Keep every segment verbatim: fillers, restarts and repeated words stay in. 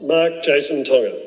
Mark Jason Tonga.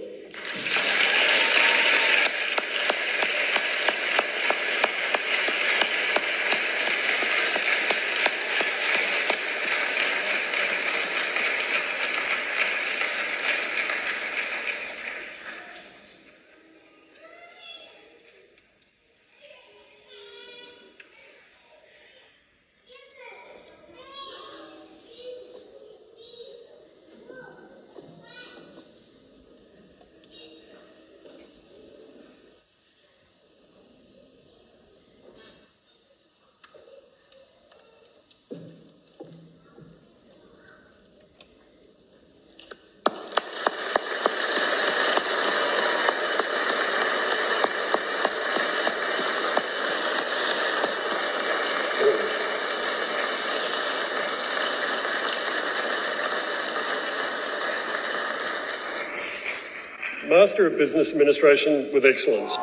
Master of Business Administration with excellence.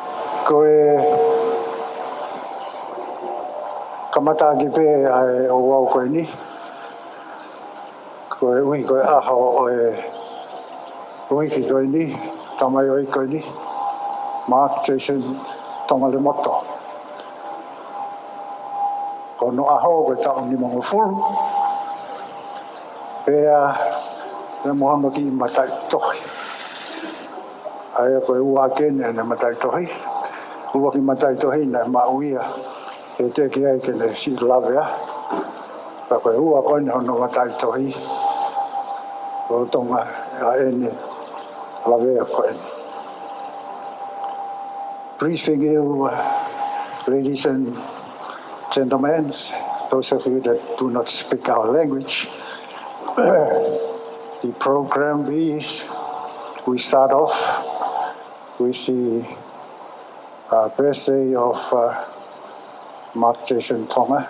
Ko e kamataʻaki pē ʻa e ouau ko eni, ko e ui, ko e ʻaho ʻo e uike ko eni, tamaioʻeiki ko eni, Mark Jason Tonga Lemoto. Ko hono ʻaho ko e taʻu nimangofulu. Pea, pea mo hono kiʻi mataʻitohi. ʻA ia ko e ua ʻeni ʻene mataʻitohi. ʻUluaki mataʻitohi naʻe maʻu ia, ʻe teʻeki ai ke ne siʻi lavea. Ka ko e ua ko eni hono mataʻitohi lolotonga ʻa ʻene lavea ko eni. Briefing you, uh, ladies and gentlemen, those of you that do not speak our language, the program is, we start off with the, uh, birthday of, uh, Mark Jason Tonga.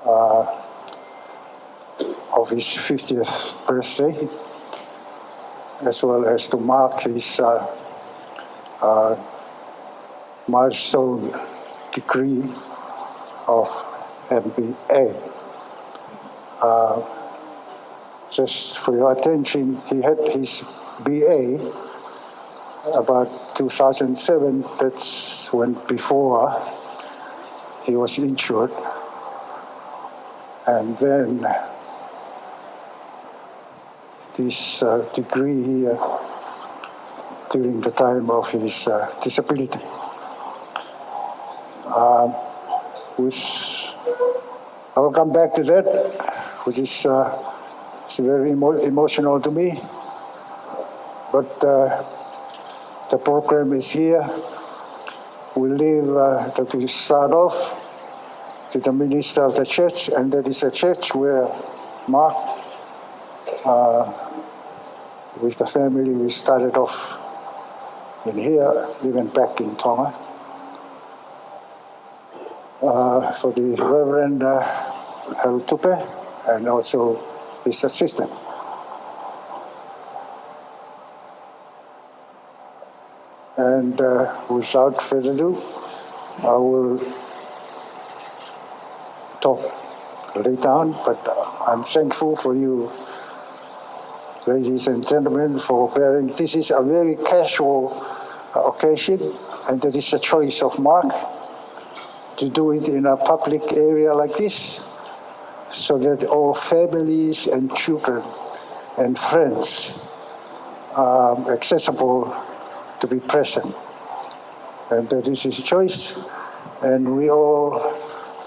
Uh, of his fiftieth birthday, as well as to mark his, uh, uh, milestone degree of M B A. Uh, just for your attention, he had his B A about two thousand seven, that's when before he was injured. And then this, uh, degree here during the time of his, uh, disability. Um, which I will come back to that, which is, uh, is very emo-, emotional to me. But, uh, the program is here. We leave, uh, that we start off to the minister of the church, and that is a church where Mark, uh, with the family, we started off in here, even back in Tonga. Uh, for the Reverend, uh, Harold Tupe, and also his assistant. And, uh, without further ado, I will talk later on, but I'm thankful for you, ladies and gentlemen, for bearing. This is a very casual, uh, occasion, and that is a choice of Mark to do it in a public area like this, so that all families and children and friends are accessible to be present. And that is his choice. And we all,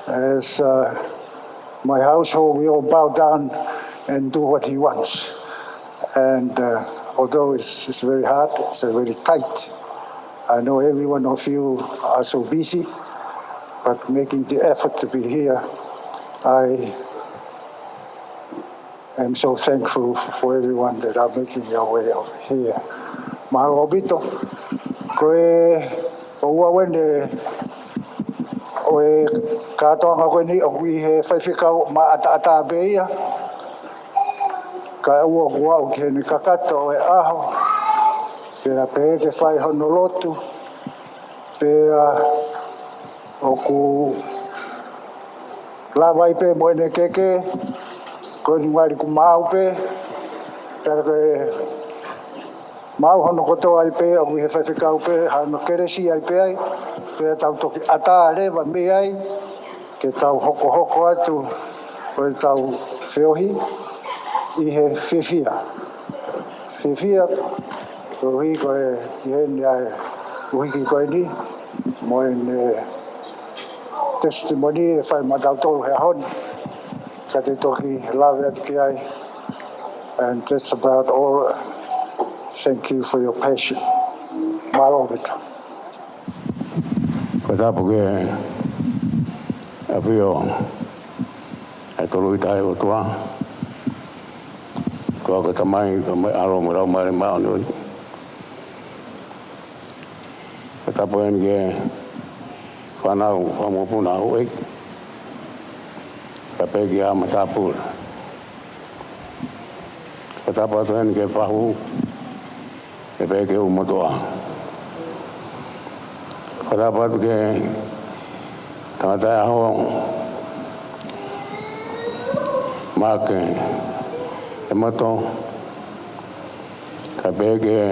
as, uh, my household, we all bow down and do what he wants. And, uh, although it's, it's very hard, it's very tight, I know every one of you are so busy, but making the effort to be here, I am so thankful for everyone that are making your way over here. Mahalo ʻaupito, ko e ua ʻeni ʻo e kātoanga ko eni ʻoku ʻi he faifekau maʻataʻatā pē ia. Ka ʻoku ou aʻu ki heʻene kakato ʻo e ʻaho, pea pehē ke fai hono lotu, pea ʻoku lava ai pē mo ʻene keke, ko eni ngali ʻoku maau pē, Ka ko e maʻu hono kotoa ai pē, ʻoku ʻi he faifekau pē, hano kelesi ai pē ai, pea tau toki ʻatā leva mei ai, ke tau hokohoko atu ko e tau feohi ʻi he fiefia. Fiefia, koeʻuhi ko e ʻi heni ʻa e ʻuhiki ko eni, mo ʻene testimony ʻe fai maʻatautolu he ʻaho ni, ka te toki lave atu ki ai. And that's about all. Thank you for your passion. Mālō ʻaupito. Ko e tapu ki he ʻAfio ʻa e Tolu-ʻi-Tahaʻi ʻOtua, ʻOtua ko e Tamai, pea mo e ʻAlo mo e Laumālie Māʻoniʻoni. Ko e tapu heni ki he fānau, fanga mokopuna, houʻeiki, kae pehē ki he matāpule. Ko e tapu atu heni ki he fahu, kae pehē ki he ʻū motuʻa. Ko e tapu atu ki he tangataʻeʻaho, Maʻake ʻEmoto, kae pehē ki he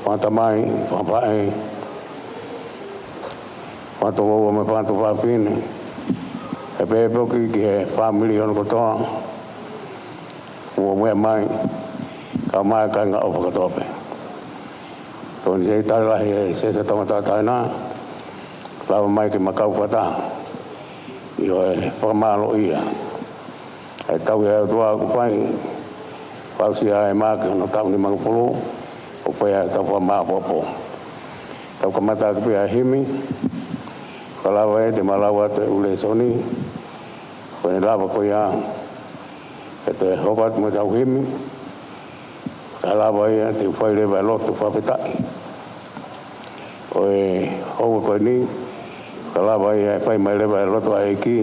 fanga tamai, fanga faʻē, fanga tokoua mo e fanga tuofāfine, kae pehē foki ki he fāmili hono kotoa kuo meʻa mai, kae ʻumaʻā e kāinga ʻofa kotoa pē. Tokoni seitā lahi ʻa e Siasi ʻo e Tangata ʻa Taʻeʻaho, lava mai ke ma kau fakataha ʻi hoʻo fakamālōʻia ʻa e tauhi ʻa e ʻOtua kuo fai, fakaʻosi ʻa e Maʻake hono taʻu nimangofulu, ʻo fai ʻa e tau fakamāʻopoʻopo. Tau kamata ʻaki pē ʻa e himi, ka lava ē te ma lau atu e ʻū lēsoni, ko ʻene lava ko ia, ke toe hoko atu mo e tau himi, ka lava ia te u fai leva e lotu fakafetaʻi ʻo e houa ko eni, ka lava ia ʻe fai mai leva e lotu ʻa e ʻEiki,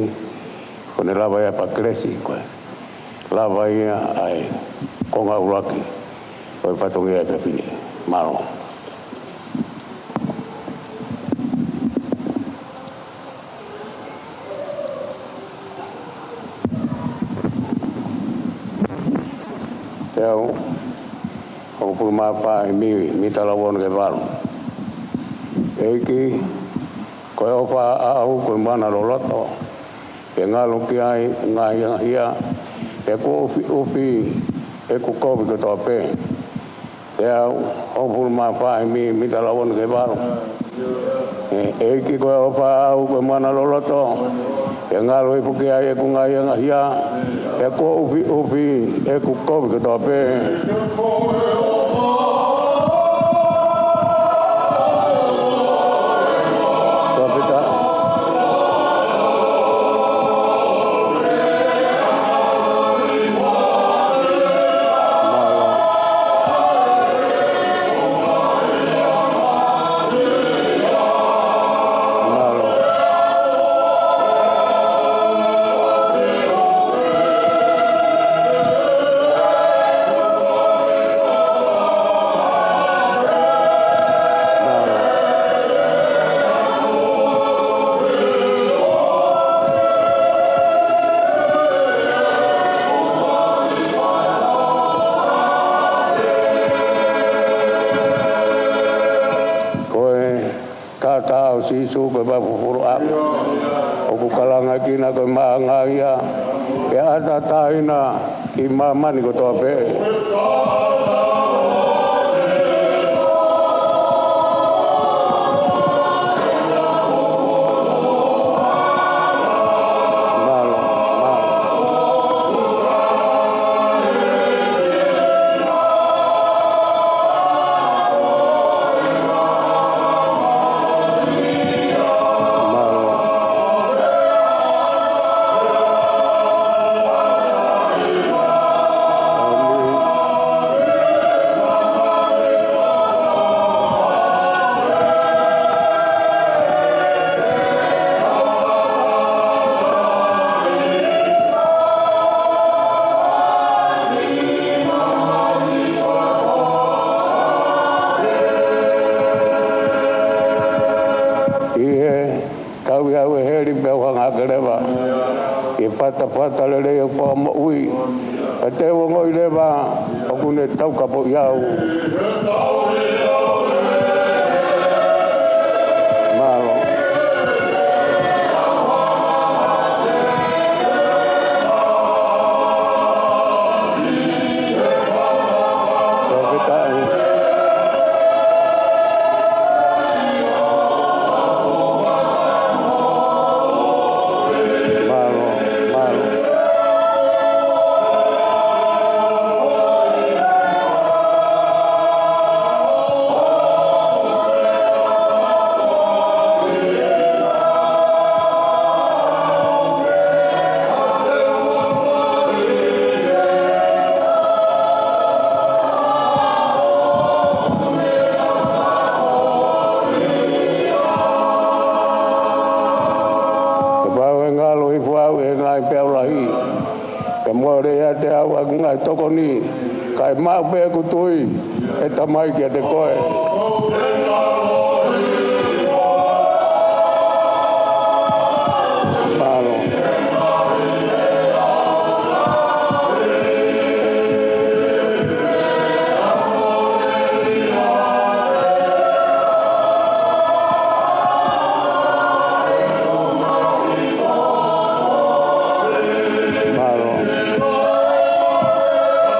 ko ʻene lava ia pea kelesi ko e lava ia ʻa e konga ʻuluaki ʻo e fatongia ʻo e efiafi ni. Mālō. Teau hongofulu mā fā himi, mita lau ono ki he valu. ʻEiki, ko e ʻofa ʻaʻau ko e mana loloto, ke ngalu ki ai ʻeku ngaahi angahia, pea kuo ʻufiʻufi ʻeku kovi kotoa pē. Teau hongofulu mā fā himi, mita lau ono ki he valu. ʻE, ʻEiki, ko e ʻofa ʻaʻau ko e mana loloto, ke ngalu hifo ki ai ʻeku ngaahi angahia, pea kuo ʻufiʻufi ʻeku kovi kotoa pē. Fakafetaʻi. Ko e taʻataʻa ʻo Sīsū ko e vā fufulu ʻapi, ʻoku kalangaʻi kina ko e maʻanga ia, ʻe ʻatā ʻatā ina ki māmani kotoa pē. Mālō, mālō. ʻI he tauhi au ʻe heli pea u hanga hake leva ʻi he fatafata lelei ʻo e fakamoʻui, Te u ongoʻi leva ʻoku ne taukapoʻi au. Mālō. Fakafetaʻi. Mālō, mālō. Kapau ʻe ngalo hifo au ʻi he ngaahi peau lahi, pea mole ʻiate au ʻeku ngaahi tokoni, kae maʻu pē ʻeku tui, ʻe Tamai, kiate koe. Mālō. Mālō. Mālō, mālō.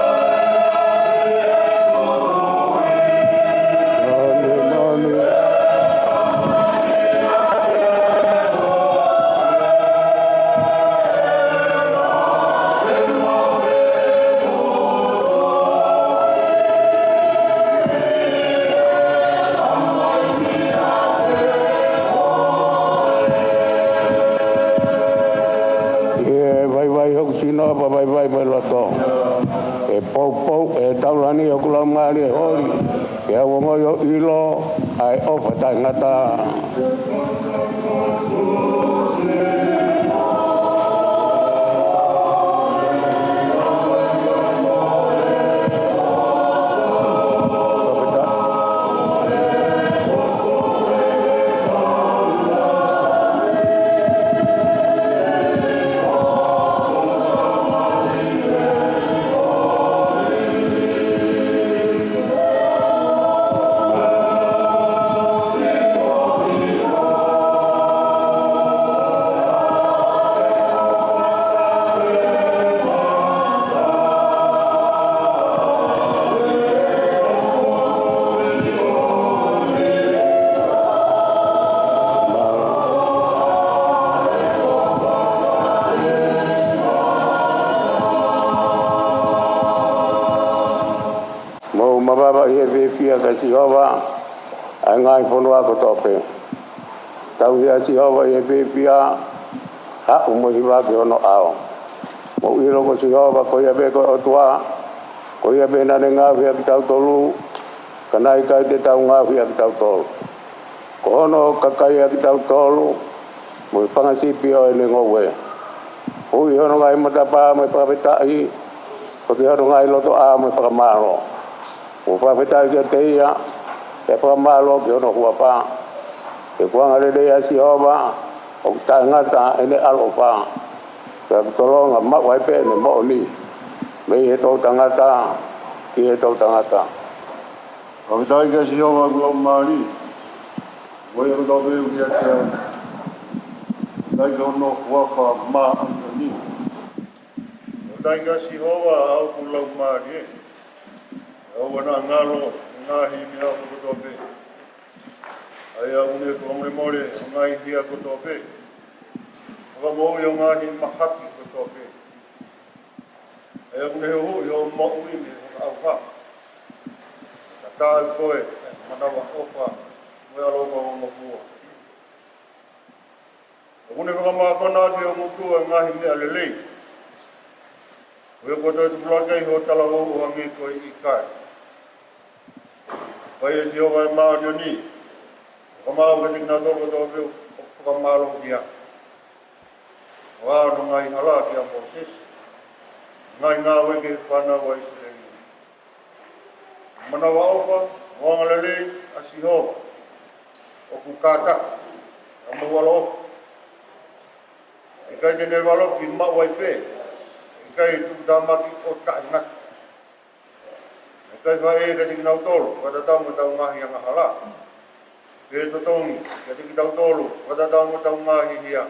ʻE vaivai hoku sino, pea vaivai mo e loto. ʻE poupou ʻe he taulani hoku laumālie holi, pea u ongoʻi ʻo ʻilo ʻa e ʻofa taʻengata. Mou mavava ʻi he fiefia kia Sihova, ʻa e ngaahi fonua kotoa pē. Tauhi ʻa Sihova ʻi he fiefia, haʻu mo e hiva ki hono ʻao. Mou ʻilo ko Sihova, ko ia pē ko e ʻOtua, ko ia pē naʻa ne ngaohi ʻa kitautolu, ka naʻe ʻikai te tau ngaohi ʻa kitautolu. Ko hono kakai ʻa kitautolu, mo e fanga sipi ʻo ʻene ngoue. Huʻi hono ngaahi matapā mo e fakafetaʻi, ʻo ki hono ngaahi lotoʻā mo e fakamālō. Mo fakafetaʻi kiate ia, pea fakamālō ki hono huafa. He ʻoku angalelei ʻa Sihova, ʻoku taʻengata ʻene ʻaloʻofa. Pea ʻoku tolonga maʻu ai pē ʻene moʻoni, mei he toʻutangata ki he toʻutangata. Fakafetaʻi kia Sihova ʻa e laumālie, mo ia kotoa pē ʻoku ʻiate au. Fakafetaʻi ki hono huafa māʻoniʻoni. Fakafetaʻi kia Sihova ʻa hoku laumālie, ʻa ia ʻoku ne ngalo ʻi he ngaahi meʻa kotoa pē. ʻA ia ʻoku ne fakamolemole ʻa e ngaahi hia kotoa pē, fakamoʻui ʻa e ngaahi mahaki kotoa pē. ʻA ia ʻoku ne huhuʻi hoʻo moʻui mei he fakaʻauha. Tatau koe ʻe he manavaʻofa mo e ʻaloʻofa ʻo e ʻOtua. ʻOku ne fakamākona ʻaki ho ngutu ʻa e ngaahi meʻa lelei. Ko ia kuo toe tupulaki ai ho talavou ʻo hangē ko e ʻīkai. Fai ʻe Sihova ʻa e māʻoniʻoni, fakamaau kiate kinautolu kotoa pē ʻoku fakamālohiʻi ia. ʻO ʻā hono ngaahi hala kia Mōsese, ngaahi ngāue ki he fānau ʻa ʻIsileli. Manavaʻofa mo angalelei ʻa Sihova, ʻoku kātaki ʻa homau ʻaloʻofa. ʻIkai te ne valoki maʻu ai pē, ʻe ʻIkai tuku tāmaki ʻo taʻengata. ʻIkai faʻē kiate kinautolu fakatatau mo ʻetau ngaahi angahala, pe totongi kiate kinautolu fakatatau mo ʻetau ngaahi hia.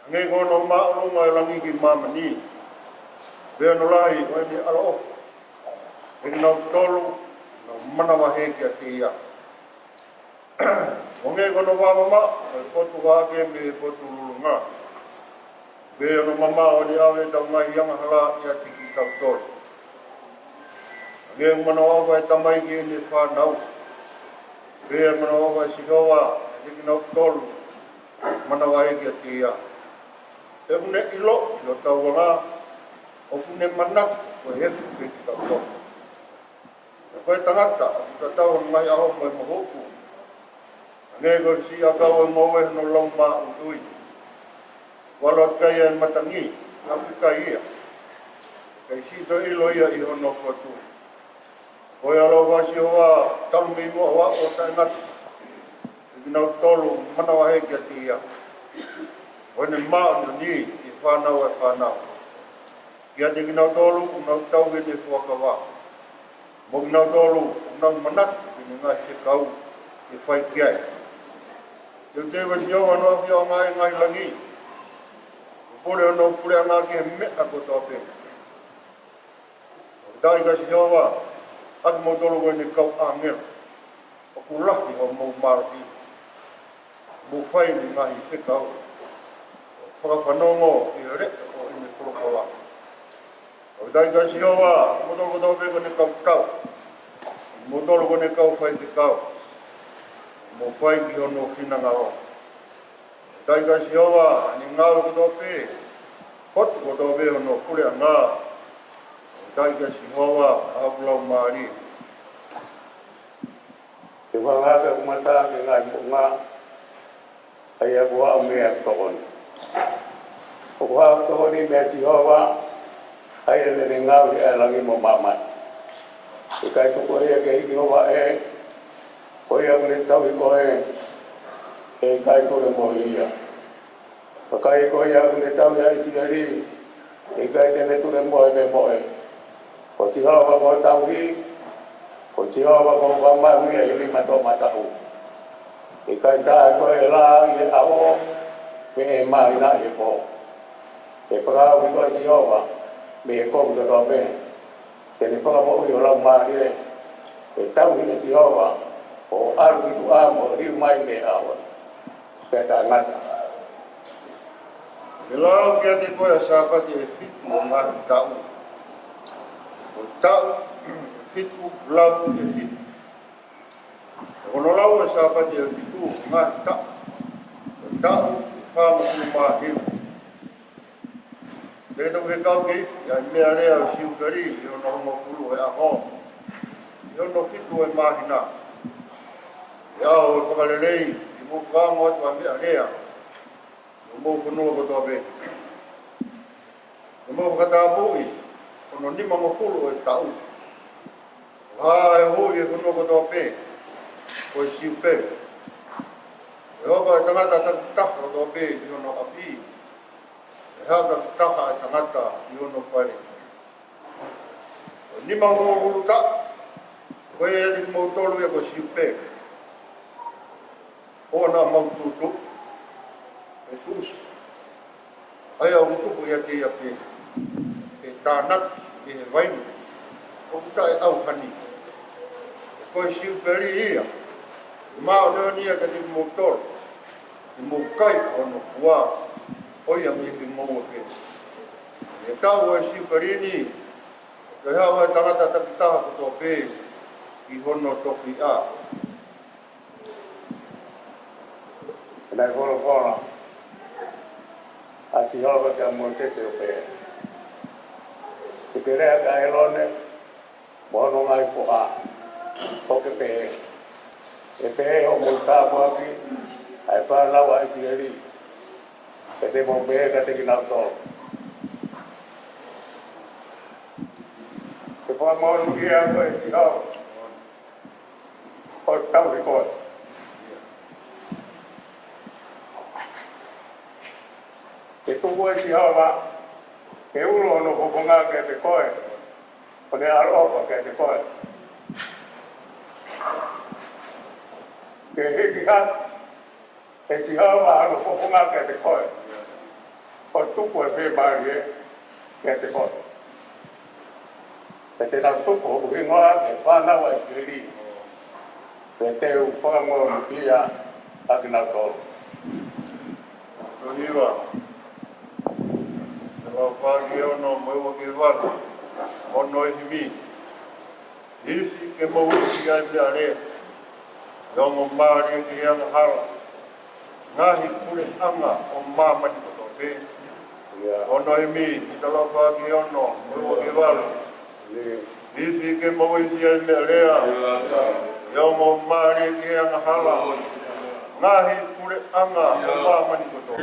Hangē ko hono māʻolunga ʻo e langi ki māmani, pea ko hono lahi ʻo ʻene ʻaloʻofa kiate kinautolu ʻoku nau manavahē kiate ia. ʻO hangē ko hono vāmamaʻo ʻo e potu vāoke mei he potu lulunga, pea ko hono mamaʻo ʻo ʻene ʻave ʻetau ngaahi angahala ʻiate kitautolu. Hangē ʻoku manavaʻofa ʻa e tamai ki heʻene fānau, pea ʻoku manavaʻofa ʻa Sihova kiate kinautolu ʻoku manavahē kiate ia. He ʻoku ne ʻilo ʻi hotau anga, ʻoku ne manatu ko e efu kiate kitautolu. He ko e tangata ʻoku tatau hono ngaahi ʻaho mo e mohuku, hangē ko e siʻi ʻakau ʻo e ngoue hono lau māʻuiʻui. Kuo ʻalu atu ki ai ʻa e matangi, ka ʻoku ʻikai ia, ʻikai siʻi toe ʻilo ia ʻi hono potu. Ko e ʻaloʻofa ʻa Sihova talu mei muʻa ʻo aʻu ʻo taʻengata kiate kinautolu ʻoku manavahē kiate ia, ʻo ʻene māʻoniʻoni ki he fānau ʻa e fānau, kiate kinautolu ʻoku nau tauhi ʻene fuakava, mo kinautolu ʻoku nau manatu ki heʻene ngaahi fekau ke fai ki ai. Teuteu ʻe Sihova hono ʻafioʻanga ʻi he ngaahi langi, ʻo pule hono puleʻanga ki he meʻa kotoa pē. Fakafetaʻi kia Sihova, ʻa kimoutolu ko ʻene kau ʻāngelo, ʻoku lahi hoʻomou mālohi, mou fai ʻene ngaahi fekau, ʻo fakafanongo ki he leʻo ʻo ʻene folofola. Fakafetaʻi kia Sihova, ʻa kimoutolu kotoa pē ko ʻene kau tau, ʻa kimoutolu ko ʻene kau faifekau, mou fai ki hono finangalo. Fakafetaʻi kia Sihova, ʻa ʻene ngāue kotoa pē, potu kotoa pē hono puleʻanga. Fakafetaʻi kia Sihova, ʻa hoku laumālie. Ke fakahā ʻeku mata ki he ngaahi moʻunga, ʻa ia ʻoku haʻu mei he tokoni. ʻOku haʻu ʻeku tokoni mei Sihova, ʻa ia naʻa ne ngaohi ʻa e langi mo māmani. ʻIkai tuku ʻe ia ke hiki ho vaʻe, ko ia ʻoku ne tauhi koe, ʻe ʻikai tulemohe ia. Vakai, ko ia ʻoku ne tauhi ʻa ʻIsileli, ʻe ʻikai te ne tulemohe pe moʻe. Ko Sihova ko e tauhi, ko Sihova ko e fakamahuʻinga ʻi he lima toʻomataʻu. ʻE ʻikai taʻe koe ʻe lā ʻi he ʻaho, pe ʻe māhina ʻi he pō. ʻE fakahaofi koe ʻe Sihova mei he kovi kotoa pē. Te ne fakamoʻui ho laumālie. ʻE tauhi ʻe Sihova ho ʻalu ki tuʻa mo ho liu mai mei he ʻaho ni pea taʻengata. Ke lau kiate koe ʻa e Sāpate ʻe fitu ʻo e ngaahi taʻu. Ko e taʻu ʻe fitu, lau ʻe fitu. Ko hono lau ʻo e Sāpate ʻe fitu ʻo e ngaahi taʻu, ko e taʻu ʻe fāngofulu mā hiva. Te tau fekau ke ifi ʻa e meʻalea ʻo e Siupeli ʻi hono hongofulu ʻo e ʻaho, ʻi hono fitu ʻo e māhina. ʻI he ʻaho ʻo e fakalelei, te mou fakaongo atu ʻa e meʻalea ʻi homou fonua kotoa pē. Te mou fakatapui hono nimangofulu ʻo e taʻu. Ko e hā ʻe hū ʻi he fonua kotoa pē, ko e Siupeli. ʻE hoko ʻa e tangata takitaha kotoa pē ʻi hono ʻapi, ʻe haʻu takitaha ʻa e tangata ʻi hono fale. Ko e nimangofulu taʻu, ko ia ʻiate kimoutolu ia ko e Siupeli. ʻOua naʻa mau tuʻutuʻu, pe tuʻusi ʻa ia ʻoku tupu ʻiate ia pē, pe tānaki ʻi he vaine ʻoku taʻeʻauhani. He ko e Siupeli ia, māʻoniʻoni ia kiate kimoutolu, te mou kai ʻa hono fua, ʻo ia mei he ngoue pē. ʻI he taʻu ʻo e Siupeli ni, ʻe haʻu ʻa e tangata takitaha kotoa pē ki hono tofiʻa. Naʻe folofola ʻa Sihova kia Mōsese ʻo pehē: Ke ke lea kia ʻĒlone mo hono ngaahi foha, ʻo ke pehē: ʻE pehē hoʻomou tāpuaki ʻa e fānau ʻa ʻIsileli, pea te mou pehē kiate kinautolu: Ke fakamonūʻia koe ʻe Sihova, ʻo tauhi koe. Ke tuku ʻe Sihova ke ulo hono fofonga kiate koe, ʻo ne ʻaloʻofa kiate koe. Ke hiki hake ʻe Sihova hono fofonga kiate koe, ʻo tuku ʻa e fiemālie kiate koe. Pea te nau tuku hoku hingoa ʻi he fānau ʻa ʻIsileli, pea te u fakamonūʻia ʻa kinautolu. Tohi hiva, Talafaki ono mo e ua ki he valu, ono e himi. Ifi ke mou ifi ʻa e meʻalea, ʻi he ongo mālie ki he angahala, ngaahi puleʻanga ʻo māmani kotoa pē. Ia. Ono e himi, ʻi Talafaki ono mo e ua ki he valu. Ia. Ifi ke mou ifi ʻa e meʻalea, ia, ʻi he ongo mālie ki he angahala, ngaahi puleʻanga ʻo māmani kotoa.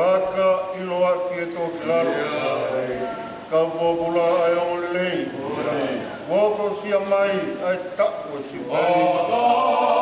Fakaʻiloa ki he tōkilalo, kau pōpula ʻa e ongoongolelei, kuo ʻosi ʻa mai ʻa e taʻu ʻo e Siupeli.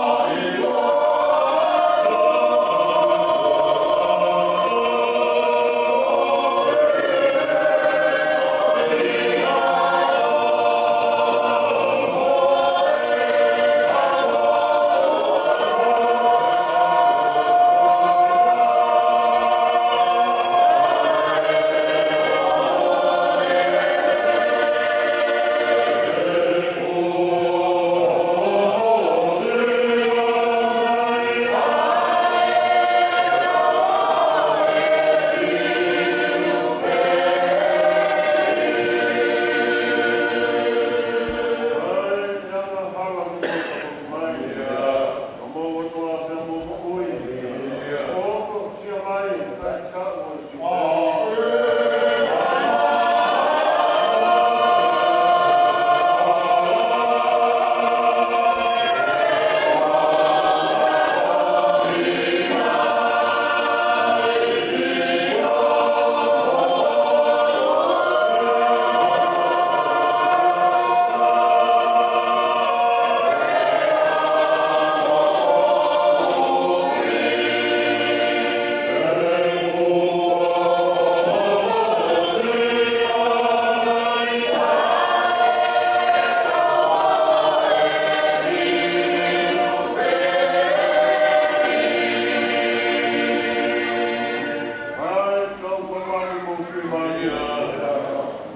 ʻAi, kau pāpā ke mou fiemālie,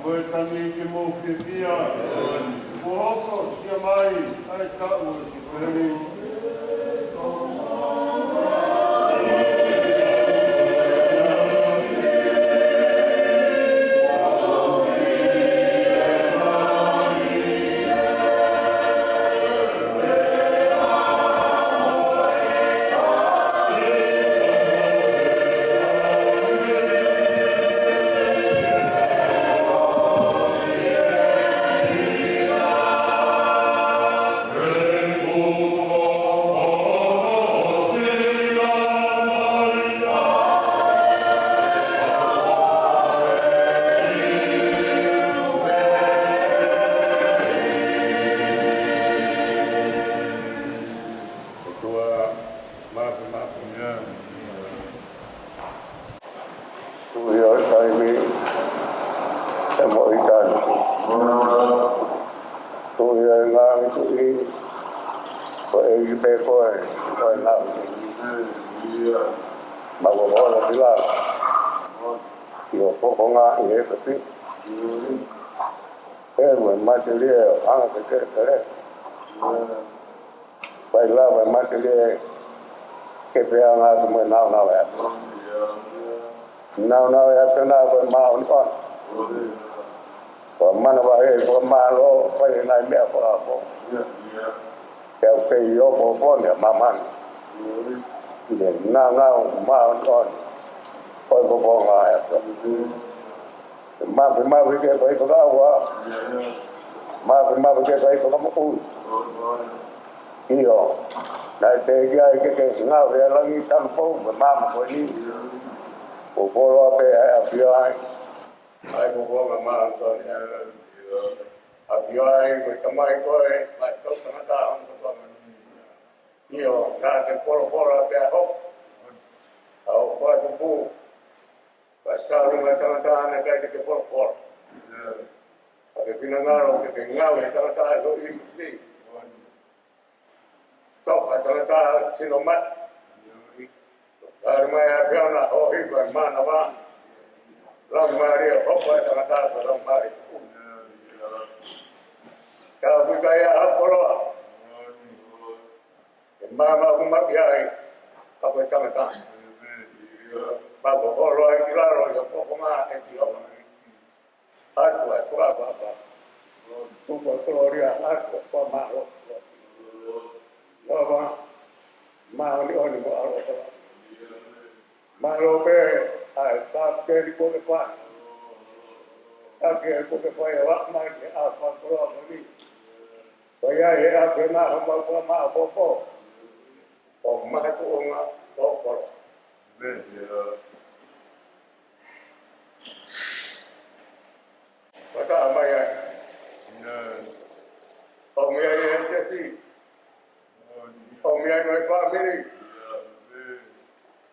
mo e tangi ke mou fiefia, kuo ʻosi ʻa mai ʻa e taʻu ʻo e Siupeli. ʻOtua Māfimafi. Tuʻi ʻo e taimi, ʻe moʻui taʻengata. Tuʻi ʻo e ngaahi tuʻi, ko e ʻEiki pē koe, ko e ngaahi. Mau ʻohola pila, ʻi ho fofonga ʻi he pepi. ʻE mo e matelie, ʻo hanga ke ke kele. Fai lava e matelie ke feangaʻaki mo e nāunau ʻa e ʻapi. Nāunau ʻa e ʻapi na ko e māʻoniʻoni. Ko e manavahē, ko e mālō, fai e ngaahi meʻa ko ē ʻa ko. Ke u pei o ko fone mamani. Ki he ngangau māʻoniʻoni. Ko e kokonga e to. Mafi mafi ke pai fakaua. Mafi mafi ke pai fakamoʻui. ʻIo. Naʻe teʻeki ai ke ke ngāue he langi tanupou mo e maama ko eni. Ko koloa pē ʻa e ʻAfio ai. ʻA e kokonga māʻoniʻoni. ʻAfio ai ko e Tamai koe, mai kau tangata hong kotoa. ʻIo, naʻa ke polopola pea hoko. ʻA hoʻo fakatupu. Ka talu mai tangata naʻe ʻikai te ke polopola. Ka ke finangalo ke ke ngāue he tangata ʻi ho ʻimusi. Toka tangata sino mata. Talu mai ʻa e ʻAfiona ʻo hipa e mānava. Laumālie hopa e tangata ko laumālie. Ka ʻoku ʻikai ha koloa. He māmani ʻoku maʻu ai, ka ko e tangata. Pea ko e holo ai ki lalo ʻi he poponga ʻe Sihova. ʻOatu ʻa e fakapapa. Tuku ʻa e kolōlia, ʻoatu ʻa e fakamālō. Sihova, māʻoniʻoni mo ʻaloʻofa. Mālō pē ʻa e kapiteni kuo ke fai. Ka ke kuo ke fai ʻo aʻu mai ki he ʻaho fakakoloa ko eni. Ko ia he ʻAfiona homau fakamāʻopoʻopo. ʻO makatuʻunga ʻo kolo. Fakataha mai ai. ʻOmi ai e seti. ʻOmi ai mo e fāmili.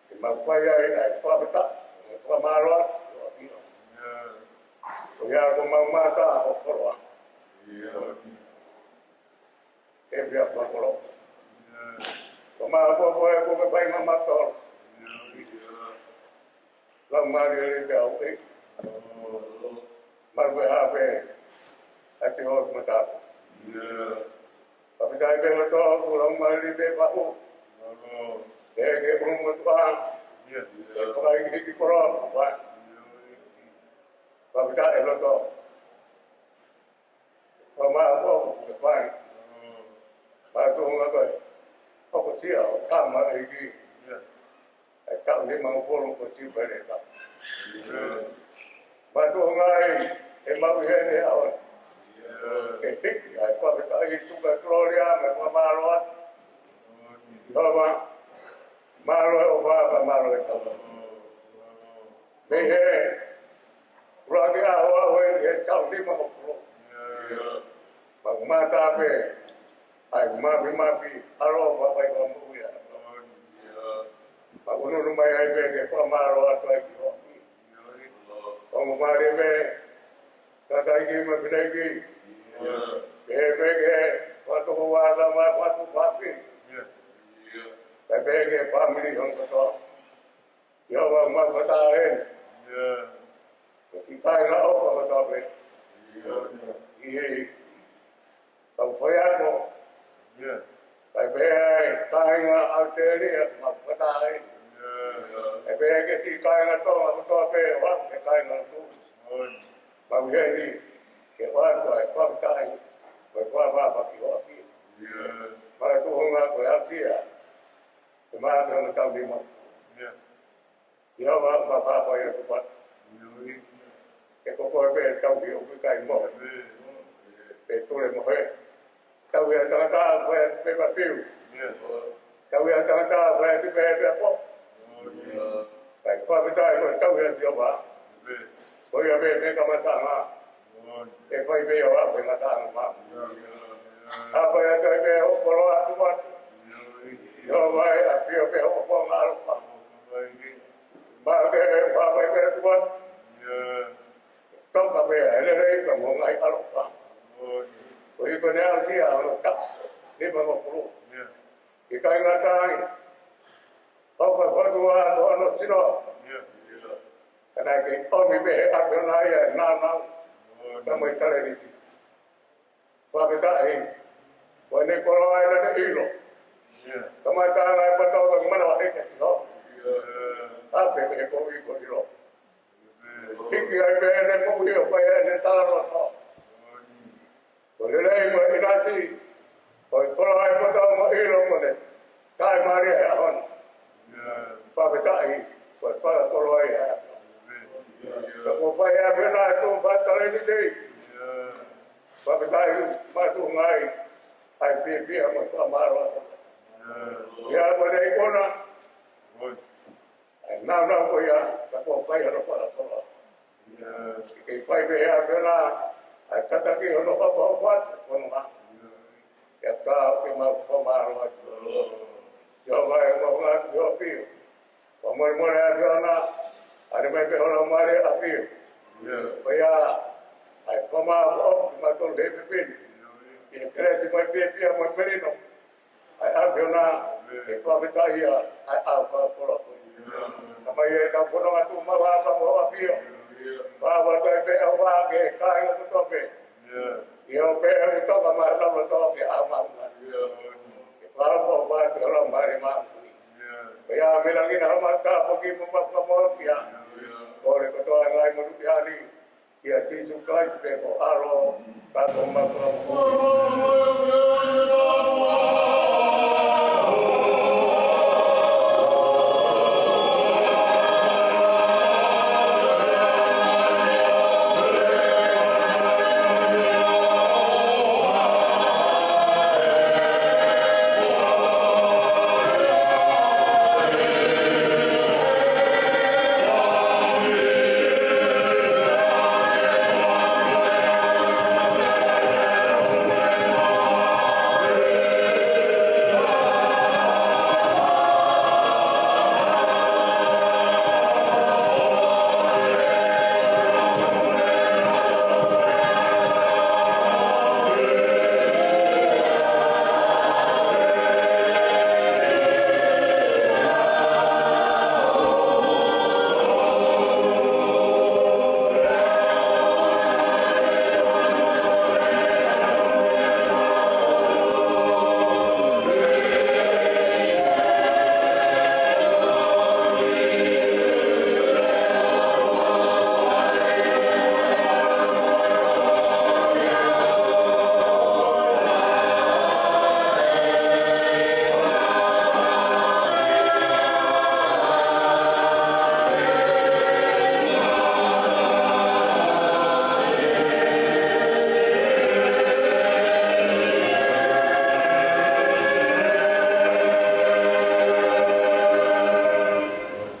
Ke mau fai ai ʻa e fakafetaʻi, mo e fakamālō atu. Ko ia ko mau mata ʻo koloa. Ke pia fakakolo. Ko mau popo e ko ke fai ma matolo. Laumālie le pea ʻoku ʻi. Malu pē hape. ʻAti ho mata. Fakafetaʻi pē loto ʻoku laumālie pē paʻu. Ke ke ʻunu mo tuʻa. Ke fakahikihiki koloa. Fakafetaʻi loto. Ko mau ko ke fai. Pea tuʻunga ko e. ʻOku tia ʻo tama e ki. ʻE taʻu nima ngofulu ko e tiupele ta. Pea tuʻunga ai, ʻe mau ʻi heni ʻaho. Ke hiki ai, fakafetaʻi tuku e kolōlia mo e fakamālō atu. Sihova, mālō e ʻofa, mālō e tau. Mei he, ʻuluaki ʻaho ʻaho eni he taʻu nima ngofulu. Mau mata pē, ʻa e mafimafi, ʻaloʻofa pea mo e moʻui. Mau ʻunuʻunu mai ai pē ke fakamālō atu ai ki hoʻo ʻAfio. Ongo mālie pē, tangataʻeiki mo e fineʻeiki. Pehē pē ki he fakatupu ʻa e tama, fakatupu ʻAfio. Pehē pē ki he fāmili hong kotoa. Sihova mau fakataha heni. Ko e kāinga ʻofa kotoa pē. ʻI he kau faiako. Pehē pē ki he kāinga ʻAositelēlia mau fakataha heni. Pehē pē ki he siʻi kāinga Tonga kotoa pē, ʻoku ʻi ai e kāinga ʻoku. Mau ʻi heni, ke ʻoatu ʻa e fakafetaʻi, ko e fakapapau ki hoʻo ʻAfio. Makatuʻunga ko e ʻAfio. Ke mālō ʻa e taʻu nima. Sihova, mau pāpā ia ko pa. Ke ko koe pē tauhi ʻoku ʻikai mohe. Pē tule mohe. Tauhi ʻa e tangata, fai atu pē mafiu. Tauhi ʻa e tangata, fai atu pē pea po. Kae fakafetaʻi ko e tauhi ʻa Sihova. Ko ia pē, pē kamataʻanga. ʻE fai pē ia ʻo aʻu pē ngataʻanga ma. ʻA fai atu ai pē hoʻo koloa atu atu. Sihova ē, ʻAfio pē hoʻo konga ʻaloʻofa. Maʻu pē ʻa fai pē atu atu. Toka pē ʻa e lelei pea mo e ngaahi ʻaloʻofa. Ko ia ko ʻene aʻusia ʻa hono taʻu nima ngofulu. ʻIkai ngata ai. Hoko e fatu ʻa hono sino. Ka naʻe kei ʻomi pē he ʻAfiona ia ʻa e nāunau. Pea mo e talēniti. Fakafetaʻi. Ko ʻene koloa ʻa ʻene ʻilo. Kamataʻanga e pata ʻo e manavahē kia Sihova. ʻA pē pē he kovi ko ʻilo. Hiki ai pē ʻene moʻui ʻo fai ʻene talaloto. Ko e lelei mo e ʻinasi. Ko e koloa ʻo e poto mo e ʻilo ko ʻene taʻemālie he ʻaho ni. Fakafetaʻi, ko e fakakoloa ia. Ka ko e fai ʻa e ʻaho ni tuʻu fakatale ni tei. Fakafetaʻi mātuʻaki ʻa e fiefia mo e fakamālō. Ia ko e ikuna ʻa e nāunau ko ia, ka ko e fai hono fakakoloa. Ke fai pē ʻe he ʻAfiona ʻa e tataki hono fakahoko atu ʻo e fononga. Ia ka ke mau fakamālō atu. Ia ʻoku mau ngāue ʻi ho ʻAfio. Fakamolemole ʻAfiona, ʻoua naʻa mai pē ho Laumālie ʻAfio. Ko ia, ʻa e fakamālō ʻoku mau tonu he pepeni. ʻI he kelesi mo e fiefia mo e melino ʻa e ʻAfiona, ʻe fakafetaʻi ia ʻa e ʻaho fakakoloa ko eni. Ka mai ʻetau fononga tuʻu maʻu ʻa e ʻAfiona. Fakafetaʻi pē ʻa e ʻOtua ki he kāinga kotoa pē. ʻI he ʻoku pehē ʻoku toka mai ʻa e ʻOtua ki he ʻaho maʻu. Ke fakafetaʻi ʻa e Laumālie Māʻoniʻoni. Ko ia me langi na hama ta poki mo ma fakamoʻoni ia. Ko e kotoa e ngaahi motu ki hali. ʻIa Sīsū Kalaisi pē ko e ʻAlo, ka ko e Maʻu Fakamoʻui. Ko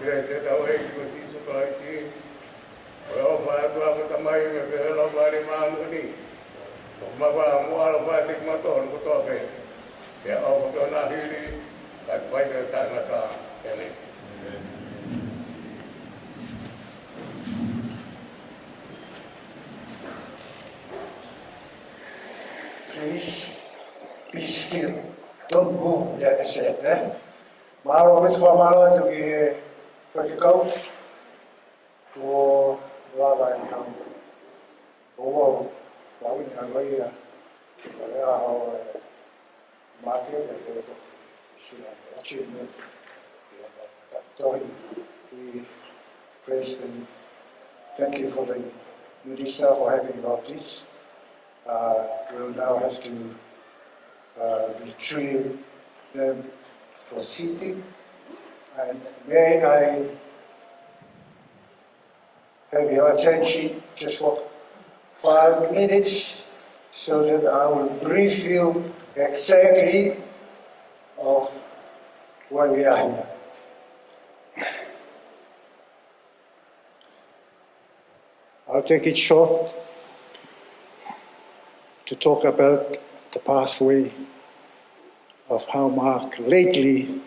e kelesi ʻa hotau ʻEiki ko Sīsū Kalaisi, ko e ʻofa ʻa e ʻOtua ko e Tamai, mo e feohi ʻa e Laumālie Māʻoniʻoni, ʻoku māfana mo ʻaloʻofa kiate kimoutolu kotoa pē. Pea ʻofa ki hono hili, kae fai ki he taʻengata. ʻĒmeni. Please be still. Don't move. Yeah, that's it, eh? Mālō ʻaupito, fakamālō atu ki he faifekau. Kuo lava ʻetau ʻoua ʻo lau ʻi he ʻaho ia, ʻa e ʻaho ʻo e Māke, ʻa e tefo sila achievement. Tohi, we praise the, thank you for the minister for having all this. Uh, we'll now have to, uh, retrieve them for seating. And may I have your attention just for five minutes so that I will brief you exactly of why we are here. I'll take it short to talk about the pathway of how Mark lately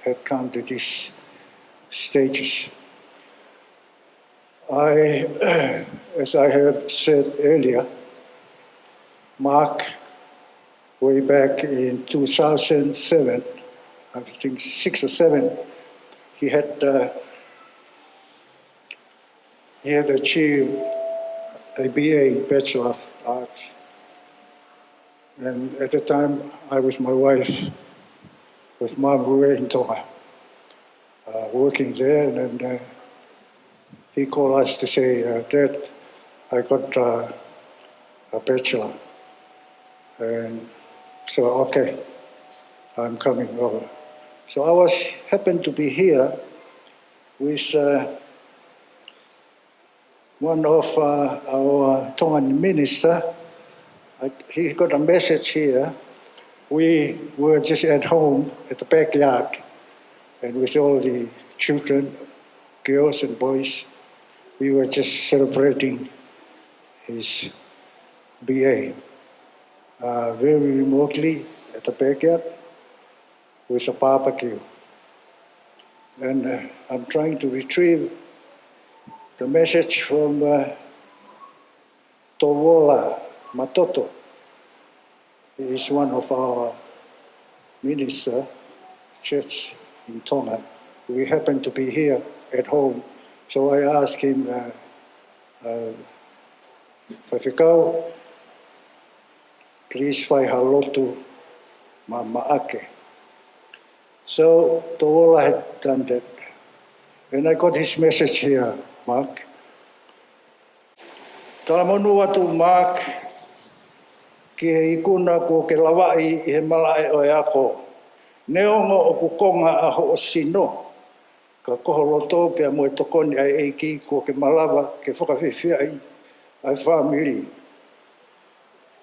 had come to these stages. I, as I have said earlier, Mark, way back in two thousand seven, I think six or seven, he had, uh, he had achieved a B A, Bachelor of Arts. And at the time, I was my wife, with Mum, we were in Tonga, uh, working there, and then, uh, he called us to say, uh, "Dad, I got, uh, a bachelor." And So, okay, I'm coming over. So I was happened to be here with uh, one of uh, our Tongan minister. I, he got a message here. We were just at home at the backyard, and with all the children, girls and boys, we were just celebrating his B A, uh, very remotely at the backyard with a barbecue. And uh, I'm trying to retrieve the message from uh, Towola Matoto. He is one of our minister church in Tonga. We happen to be here at home, so I asked him, uh, uh, Faifekau, please fai ha lotu maʻa Maʻake. So Towola had done that. And I got his message here, Mark. Talamonū atu Mark ki he ikuna kuo ke lavaʻi ʻi he malaʻe ʻo e ako. Neongo ʻoku konga ʻa hoʻo sino, ka ko ho loto pea mo e tokoni ʻa e ʻEiki kuo ke malava ke fakafiefiaʻi ʻa e fāmili.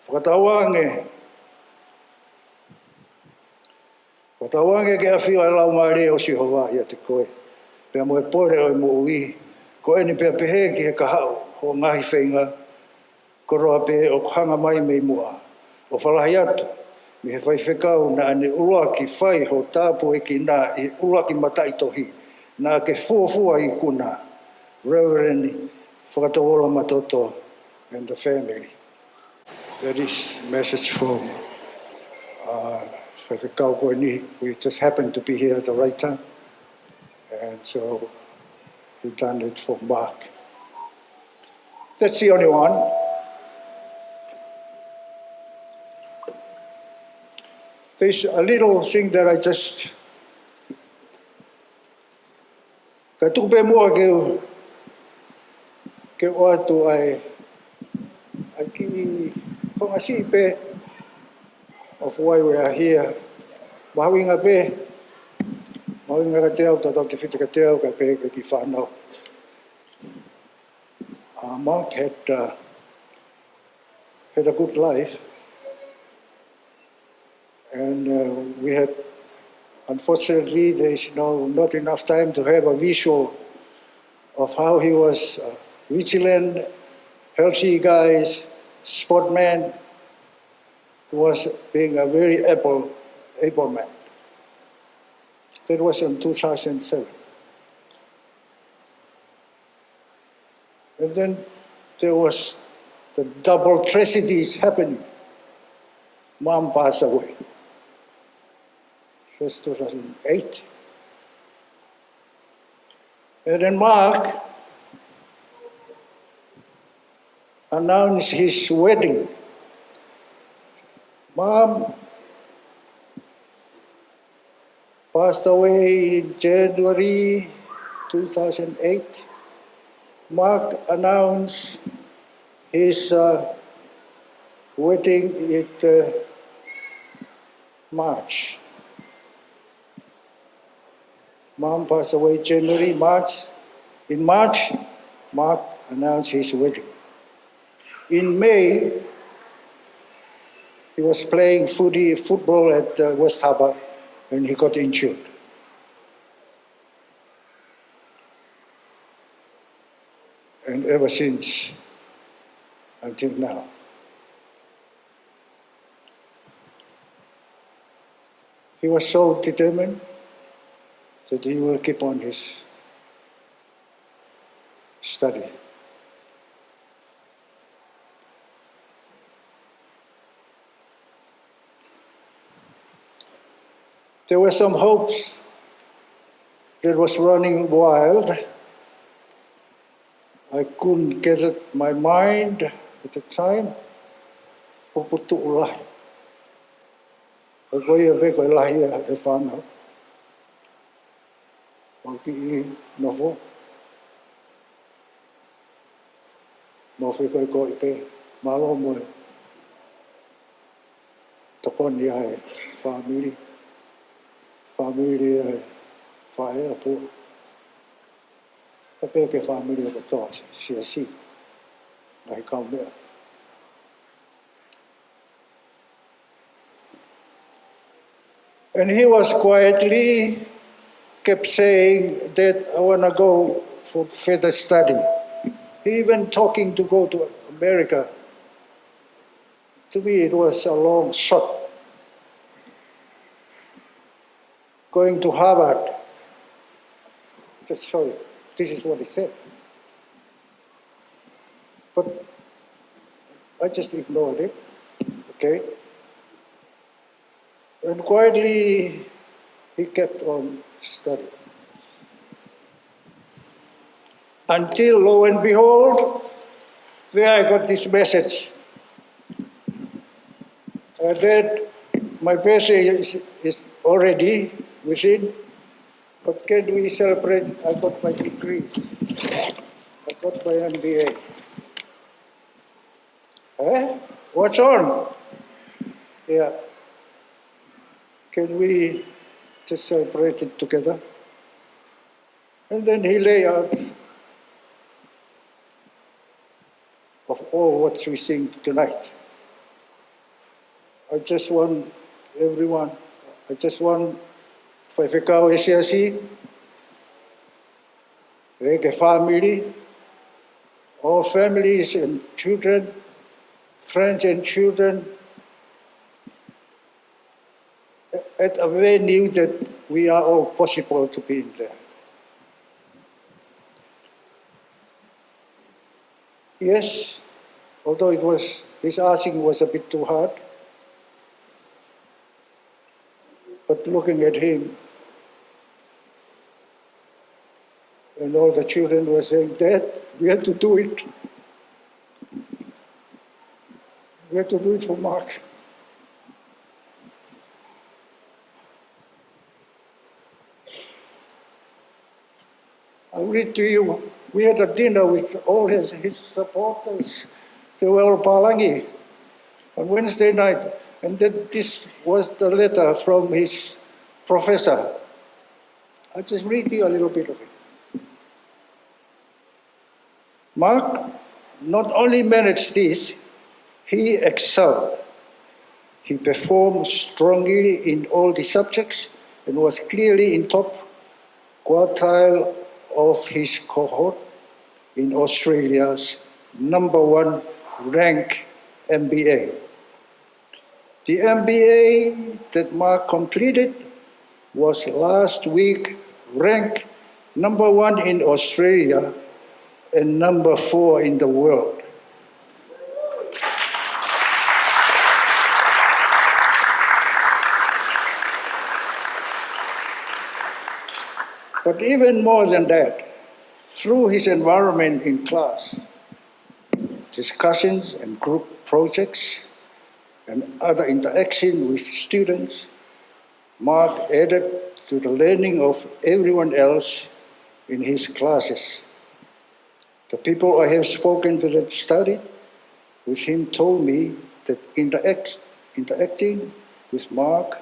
Fakatauange, fakatauange ke ʻafio ʻa e Laumālie ʻo Sihova ʻiate koe, pea mo e pole ʻo e moʻui. Ko eni pea pehē ki he kahaʻu hoʻo ngaahi feinga, koloa pē ʻoku hanga mai mei muʻa, ʻo fakalahi atu mei he faifekau naʻa ne ʻuluaki fai ho tāpuekina ʻi he ʻuluaki mataʻitohi, naʻa ke fuofua ikuna, Reverend Fakatowola Matoto and the family. That is message from uh, Faifekau ko eni. We just happened to be here at the right time. And so he done it for Mark. That's the only one. There's a little thing that I just, ka tuku pē muʻa ke u, ke u ʻoatu ai, ʻa e kiʻi konga siʻi pē of why we are here. Mahuʻinga pē, mahuʻinga kiate au, tautefito kiate au, kae pehē ki he kiʻi fānau. Uh, Mark had uh, had a good life, and uh, we had, unfortunately, there is no, not enough time to have a visual of how he was uh, vigilant, healthy guys, sportman, was being a very able, able man. That was in two thousand seven. And then there was the double tragedies happening. Mom passed away. First two thousand eight. And then Mark announced his wedding. Mom passed away in January two thousand eight. Mark announced his uh, wedding in uh, March. Mom passed away January, March. In March, Mark announced his wedding. In May, he was playing footy, football at uh, West Harbour, and he got injured. And ever since, until now, he was so determined that he will keep on his study. There were some hopes that was running wild. I couldn't get it my mind at the time. Puputuʻu lahi. Ko ia pē ko e lahi ʻa e fānau. Mau kiʻi nofo. Mau fekauʻaki pē. Mālō mo e tokoni ʻa e fāmili, fāmili ʻa e faʻē ʻa Pua, pea pehē ki he fāmili kotoa ʻo e siasi, ngaahi kaumeʻa. And he was quietly kept saying that, "I wanna go for further study." He even talking to go to America. To me, it was a long shot. Going to Harvard. Just sorry, this is what he said. But I just ignored it. Okay? And quietly, he kept on studying. Until, lo and behold, there I got this message. Uh, that my birthday is, is already within, but can we celebrate? I got my degree. I got my M B A. Eh? What's on? Yeah. Can we just celebrate it together? And then he lay out of all what we sing tonight. I just want everyone, I just want Faifekau ʻa e siasi, ʻa e fāmili, all families and children, friends and children, at a venue that we are all possible to be in there. Yes, although it was, his asking was a bit too hard, but looking at him, and all the children were saying, "Dad, we have to do it. We have to do it for Mark." I read to you, we had a dinner with all his, his supporters. They were all pālangi on Wednesday night. And then this was the letter from his professor. I'll just read to you a little bit of it. Mark not only managed this, he excelled. He performed strongly in all the subjects and was clearly in top quartile of his cohort in Australia's number one rank M B A. The M B A that Mark completed was last week ranked number one in Australia and number four in the world. But even more than that, through his environment in class, discussions and group projects, and other interaction with students, Mark added to the learning of everyone else in his classes. The people I have spoken to that studied with him told me that interact, interacting with Mark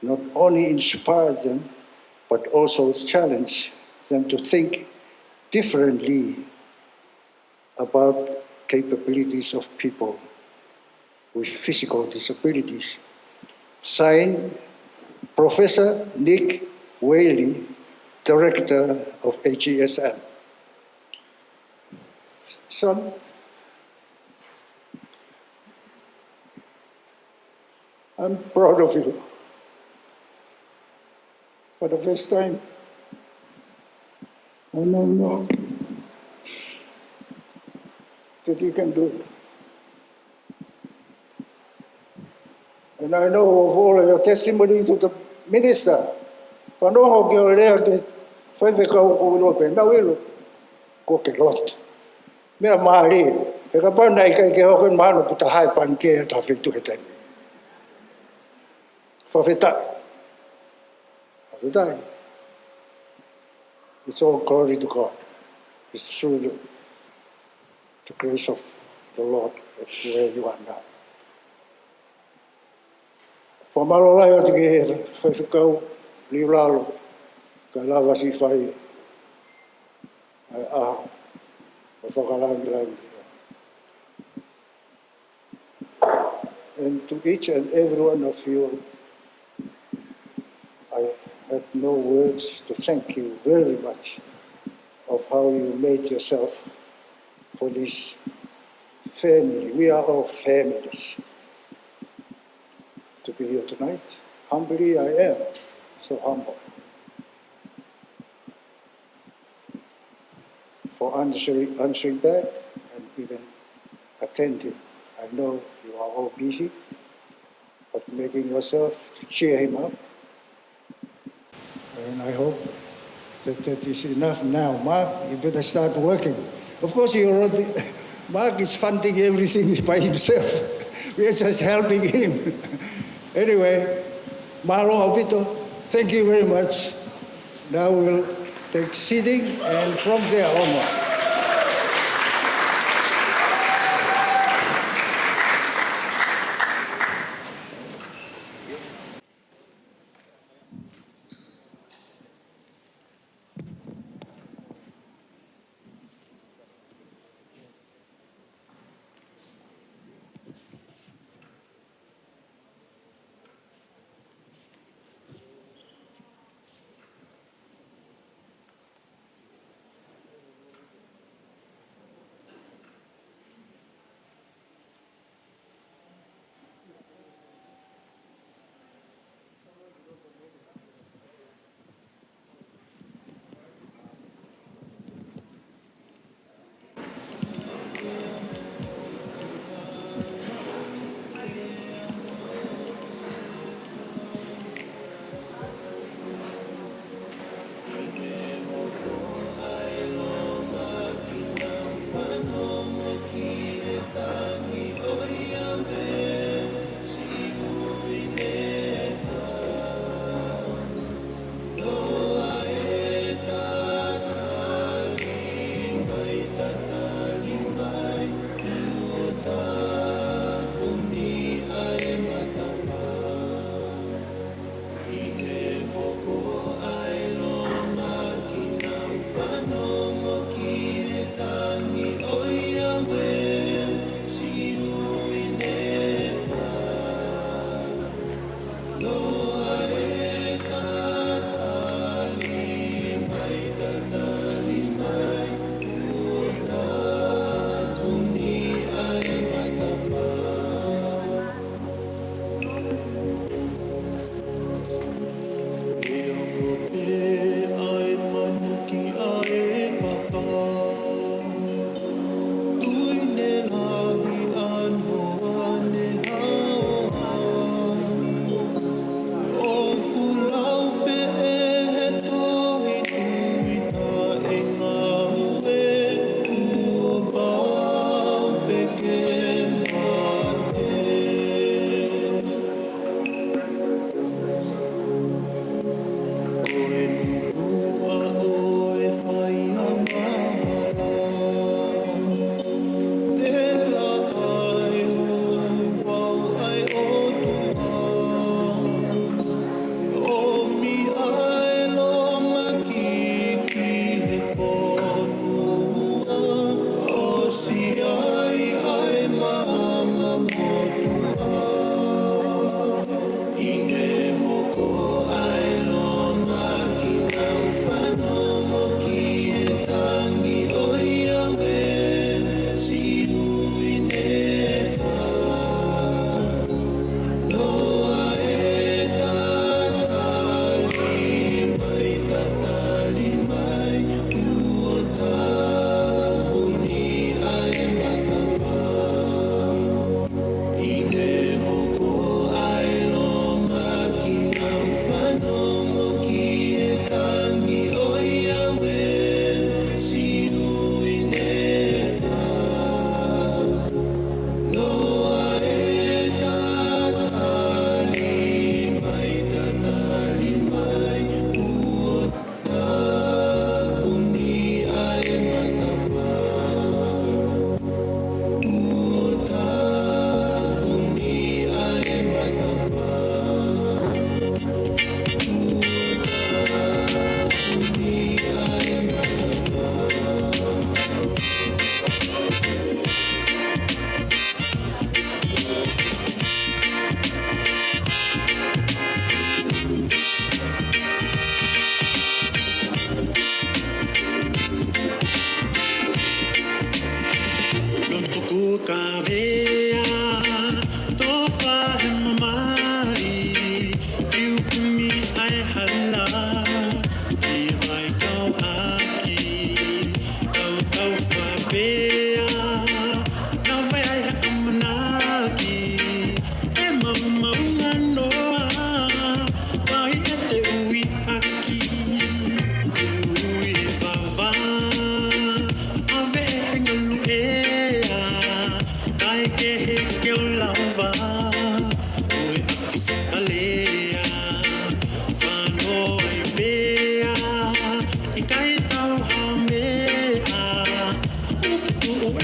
not only inspired them, but also challenged them to think differently about capabilities of people with physical disabilities. Signed, Professor Nick Whaley, Director of A G S M. Son, I'm proud of you. For the first time, I know now that you can do it. And I know of all your testimony to the minister, fanongo ki hoʻo lea ki he faifekau ko Uilope, naʻa Uilo, kuo ke lotu. Meʻamālie, he kapau naʻe ʻikai ke hoko ʻeni mahalo kuo ta hā he pangikē ʻi ha feituʻu he taimi. Fakafetaʻi. Fakafetaʻi. It's all glory to God. It's through the, the grace of the Lord that where you are now. Fakamālō lahi atu ki he faifekau Liulalo, ka lava siʻi fai ʻa e ʻaho ʻo e fakalāngilangi. And to each and every one of you, I have no words to thank you very much of how you made yourself for this family. We are all families to be here tonight. Humbly, I am so humble for answering, answering back and even attending. I know you are all busy, but making yourself to cheer him up. And I hope that that is enough now. Mark, you better start working. Of course, he already, Mark is funding everything by himself. We are just helping him. Anyway, mālō ʻaupito. Thank you very much. Now we'll take seating and from there onward.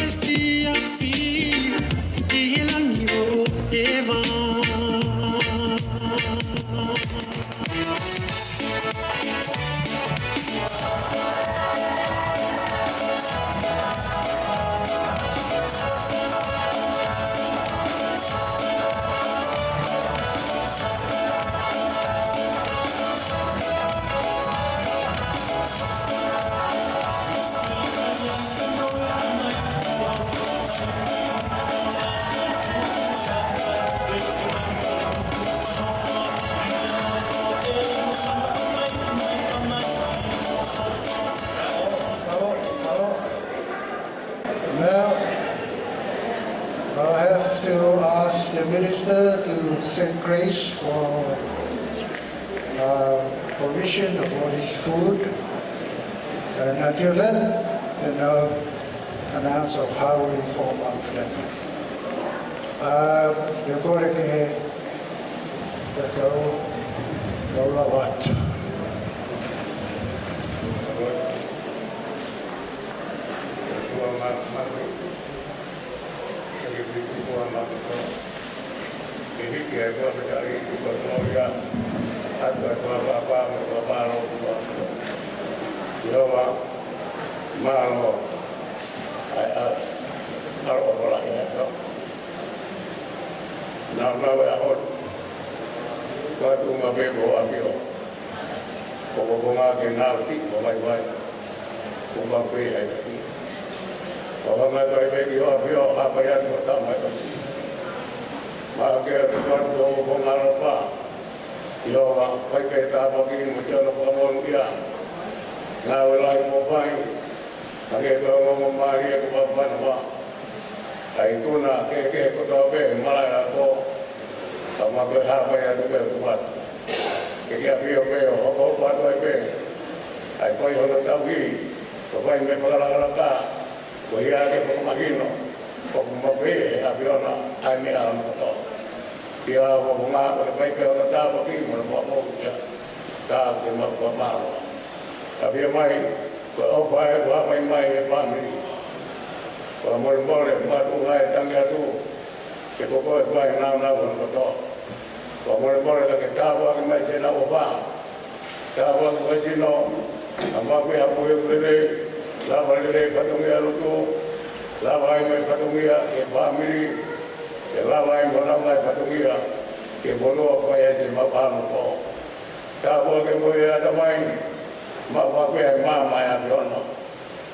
Siafi ʻi he langi ʻo ʻeva. Now, I'll have to ask the minister to say grace for uh, provision of all this food. And until then, then I'll announce of how we form up then. Uh, the Koreke, the Kau, Laulawat. ʻIo, mālō. ʻAi, ʻa, ʻa, ʻa, ʻa, ʻa, ʻa, ʻa, Nau nau e ʻaho ni. Kuo tuʻu maʻu pē ko ʻApio. Ko ko ko ngā ke ngā uti ko vai vai. Ko maʻu pē hai taki. Ko hanga toi pē ki ʻApio, ʻa pai atu ko tama e taki. Maʻu ke atu atu ko ko ngā lopa. ʻIo, ʻa pai pē tāpuaki mo te ono ko monu ia. Ngāue lahi mo pai. Hangē ko e ongo mālie ko Papua. ʻAi tuna ke ke kotoa pē malaʻe ako. Ka ma ko e hāpai atu pē kuat. Ke ke ʻApio pē ʻo hoko atu ai pē. ʻAi ko e hono tauhi. Ko fai mei fakalakalaka. Ko ia ke fakamahino. Ko kuma pē he ʻApiona. ʻAi meʻa ʻa kotoa. Ia ko kuma ko e fai pē hono tāpuaki mo hono papo ia. Tā ke ma ko mālō. ʻApio mai. Ko e ʻofa ē, ʻofa mai mai e fāmili. Ko e molemole, mātuʻa e tangi atu. Ke ko koe fai nāunau ʻa kotoa. Ko e molemole ka ke tāpuaki mai te nau ʻofa. Tāpuaki mai sino, ʻa mapu e hapu e lelei, lava lelei fatongia lotu, lava ai mai fatongia e fāmili, ke lava ai mo lava mai fatongia, ke monoa ko e te mapano ko. Tāpuaki mo e ʻatamai, mapu e māmā e ʻApiona.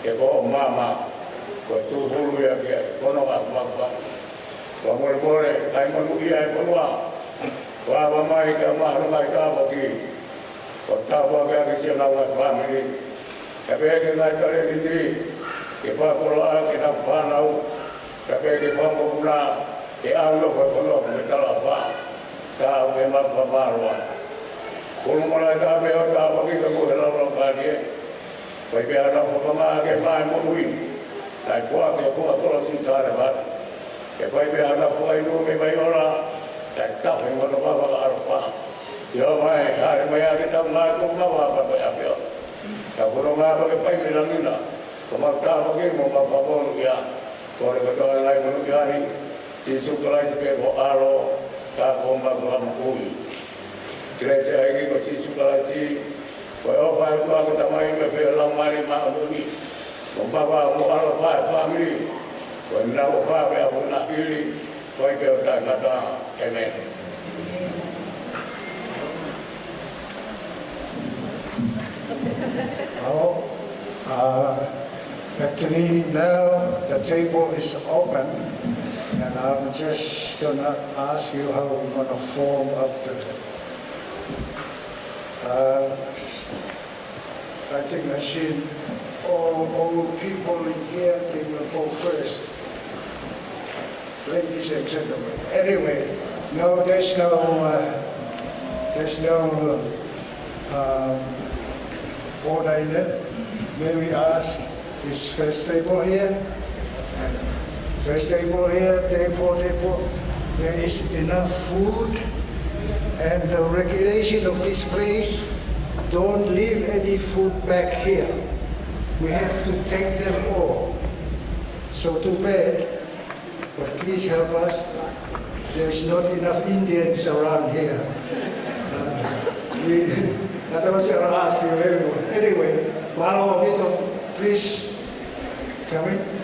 Ke ko māmā, ko e tūhulu ia ke ai, kono ka māmā. Ko molemole, kai manu ia e konoa. Ko ava mai ka mahalo mai tāpuaki. Ko tāpuaki ake sia nau ai fāmili. Ka pehē ke ngai talēniti, ke fakakoloa ke nau fānau. Ka pehē ke fakakokuna, ke ʻalu ko e konoa ko e talapa. Ka au ke māmā mālō ai. Kono mona e tāpē ʻo tāpuaki ka ko e laulau kālie. Fai pē ʻa e fakaʻamu ke mai mo ui. Naʻe koa ke koa kola si kāre vale. Ke fai pē ʻa e fakaʻinu ke mai ora. Naʻe tape mo e fakaʻalofa. ʻIo mai, hare mai ake tau ngāue ko mava pa ko e ʻApiona. Ka kono ngā pa ke fai pē langina. Ko mau tāpuaki mo mau fakakonu ia. Ko e kotoa ngai mo ia ni. Sīsū Kalaisi pē ko ʻAlo, ka ko maku ʻamu kui. Kelesi ʻa e ʻEiki ko Sīsū Kalaisi, ko e ʻofa ʻa e ʻOtua ko e Tamai mo e Laumālie Māʻoniʻoni. Ko mava mo ʻAlo fai fāmili, ko e nau ʻofa pē ʻa e ʻaho na hili, ko e ke o taʻengata. ʻĒmeni. Hello. Uh, actually, now the table is open, and I'm just gonna ask you how we're gonna form up the, uh, I think I seen all old people in here, they will go first. Ladies and gentlemen. Anyway, no, there's no, uh, there's no, uh, order in there. May we ask this first table here? And first table here, table, table. There is enough food. And the regulation of this place, don't leave any food back here. We have to take them all. So too bad, but please help us. There is not enough Indians around here. Uh, we, otherwise I'll ask you everyone. Anyway, mālō ʻaupito, please come in.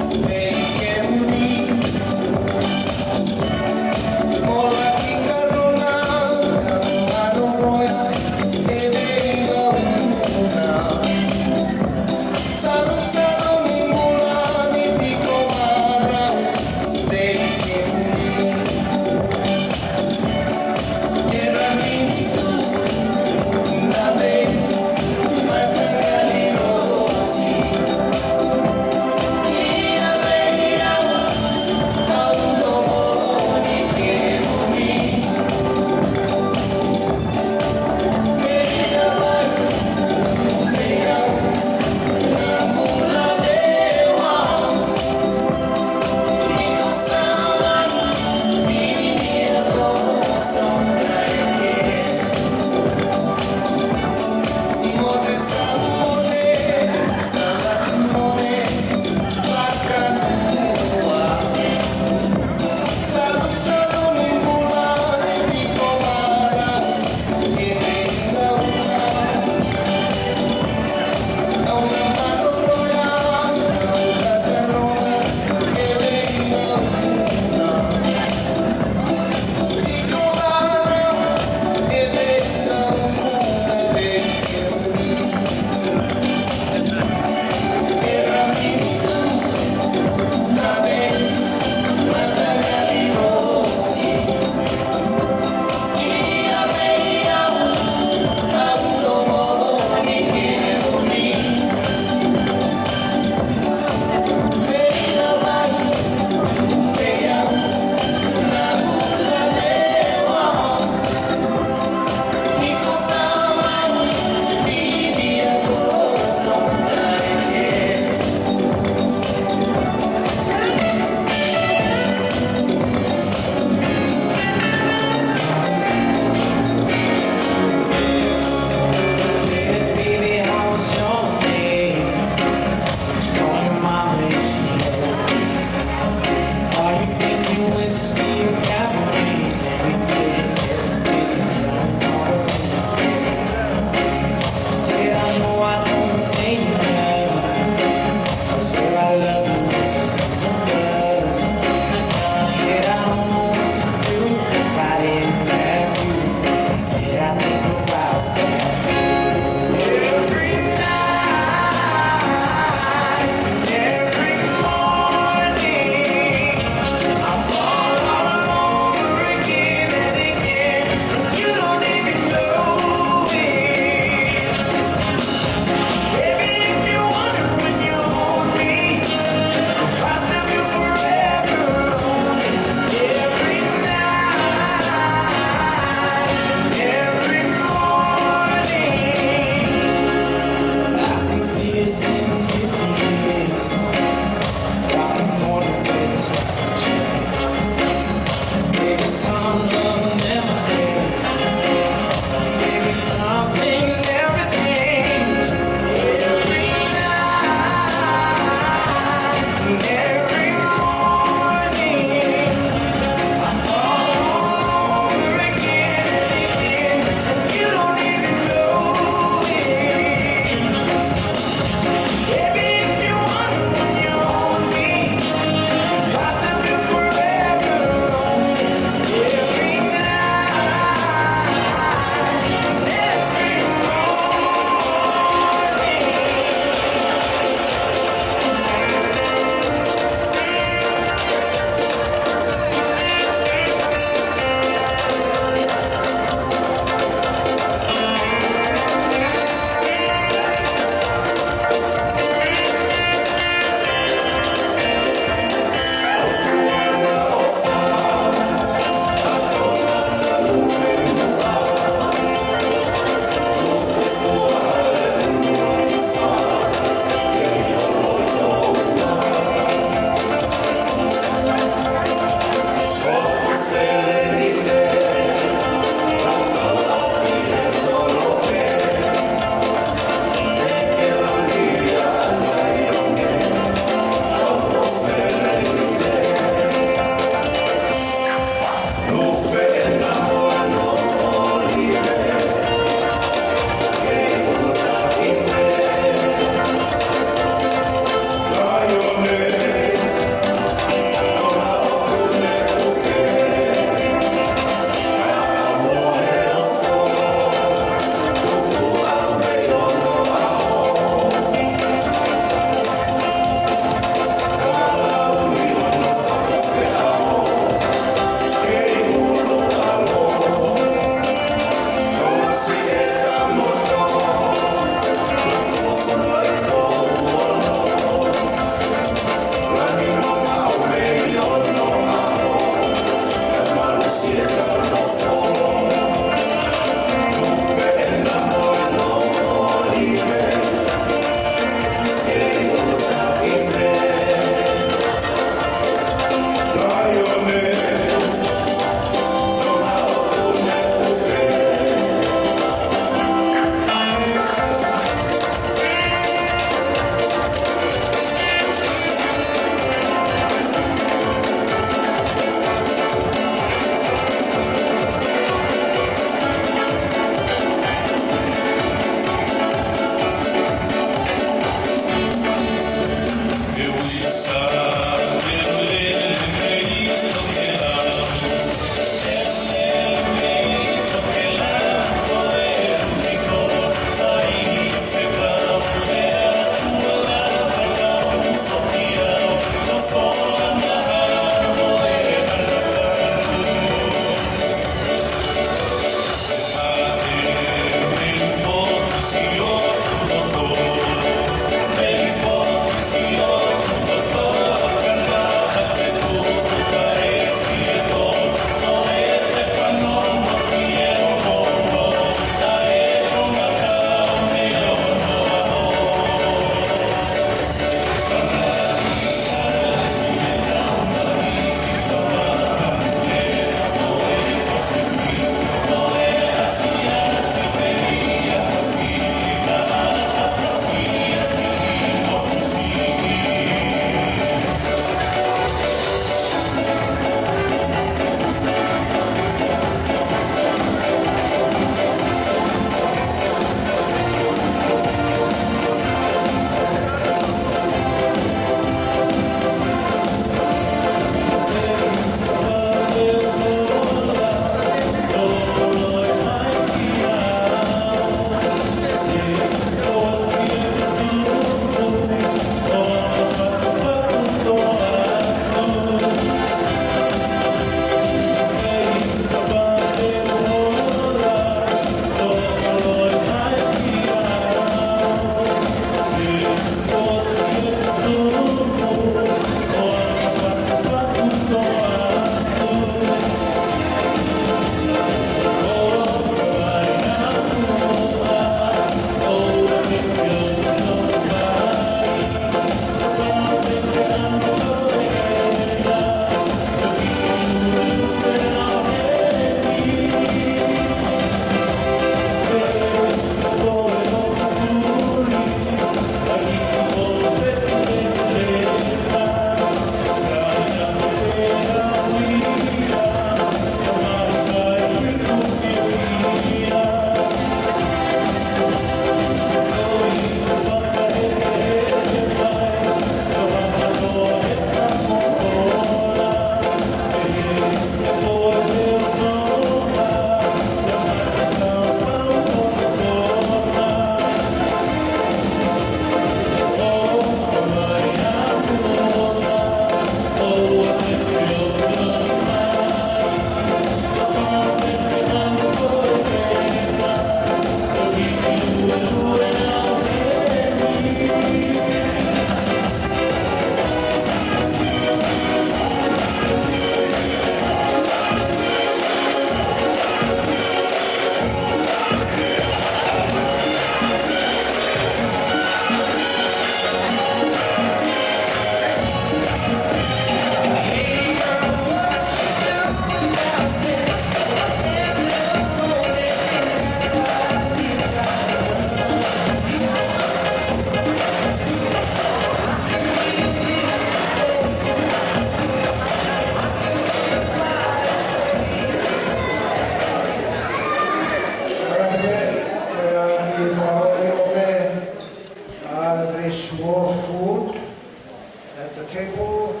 People,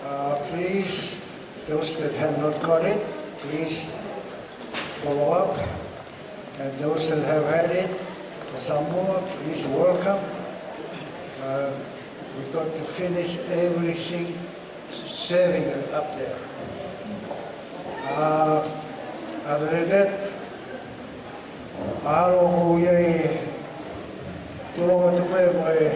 uh, please, those that have not got it, please follow up. And those that have had it for some more, please welcome. Uh, we got to finish everything serving it up there. Uh, other than that, mahalo ko ia e tolonga tupe mo e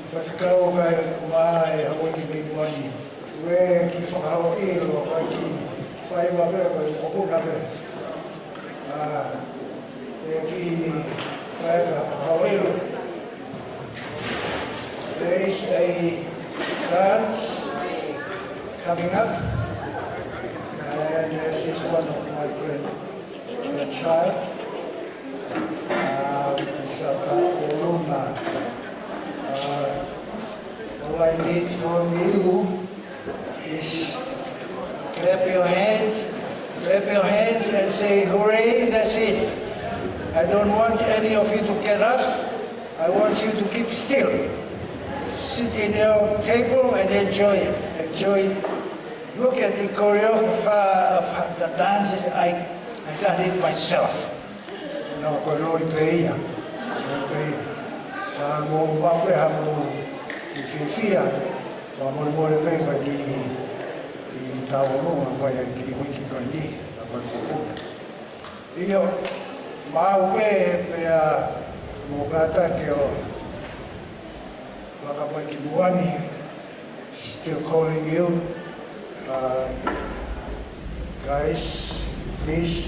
faifekau kai ko mai e Hawaiʻi mei Nuani. Ko e kiʻi fakaholo ʻilo, ko e kiʻi faiva pē, ko e mokopuna pē. Ah, e kiʻi faifekau fakaholo ʻilo. There is a dance coming up, and this is one of my grand-, grandchild. Um, it's about the Luna. Uh, all I need from you is clap your hands, clap your hands and say, "Hooray," that's it. I don't want any of you to get up. I want you to keep still. Sit in your table and enjoy it. Enjoy it. Look at the choreographer of the dances. I, I done it myself. No, ko e loi pē ia. Loi pē ia. Ka mou maʻu pē haʻamou fiefia, fakamolemole pē ka kiʻi, kiʻi tauʻolunga fai ai kiʻi uike ko eni, ka ko e kupu. ʻIo, maʻu pē pea mou kātaki ʻo laka mai ki Nuani. Still calling you. Uh, guys, please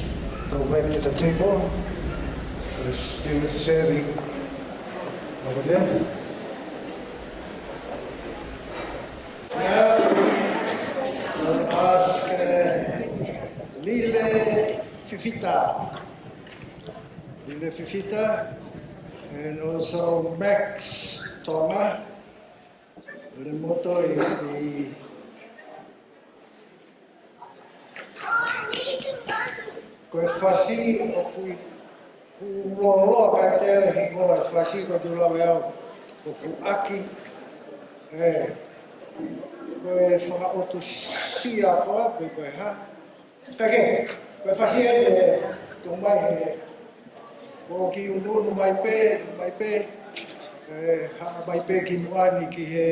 go back to the table. They're still serving over there. Now, I'll ask, uh, Lile Fifita. Lile Fifita, and also Max Tonga. The motto is the, ko e fasi ʻoku ʻi, ʻoku lōloa ka te hingoa e fasi ko te lave au, ʻoku ʻaki, ē, ko e fakaʻotusia koā pe ko e hā. Kae kehe, ko e fasi eni ʻe tuku mai he, ʻoku kiʻi unuunu mai pē, mai pē, ē, hanga mai pē ki Nuani ki he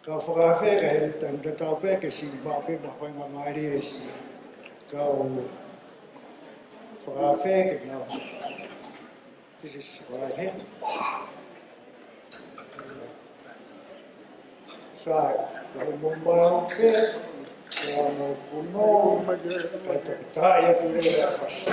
kau fakaafe, ka he taimi tatau pē ke siʻi maʻu pē mo e faingamālie ʻa e siʻi kau fakaafe ke nau. This is right here. Sai, ko e mou maʻu pē, ko e mou punou, kae toki taʻaki atu leva e fasi.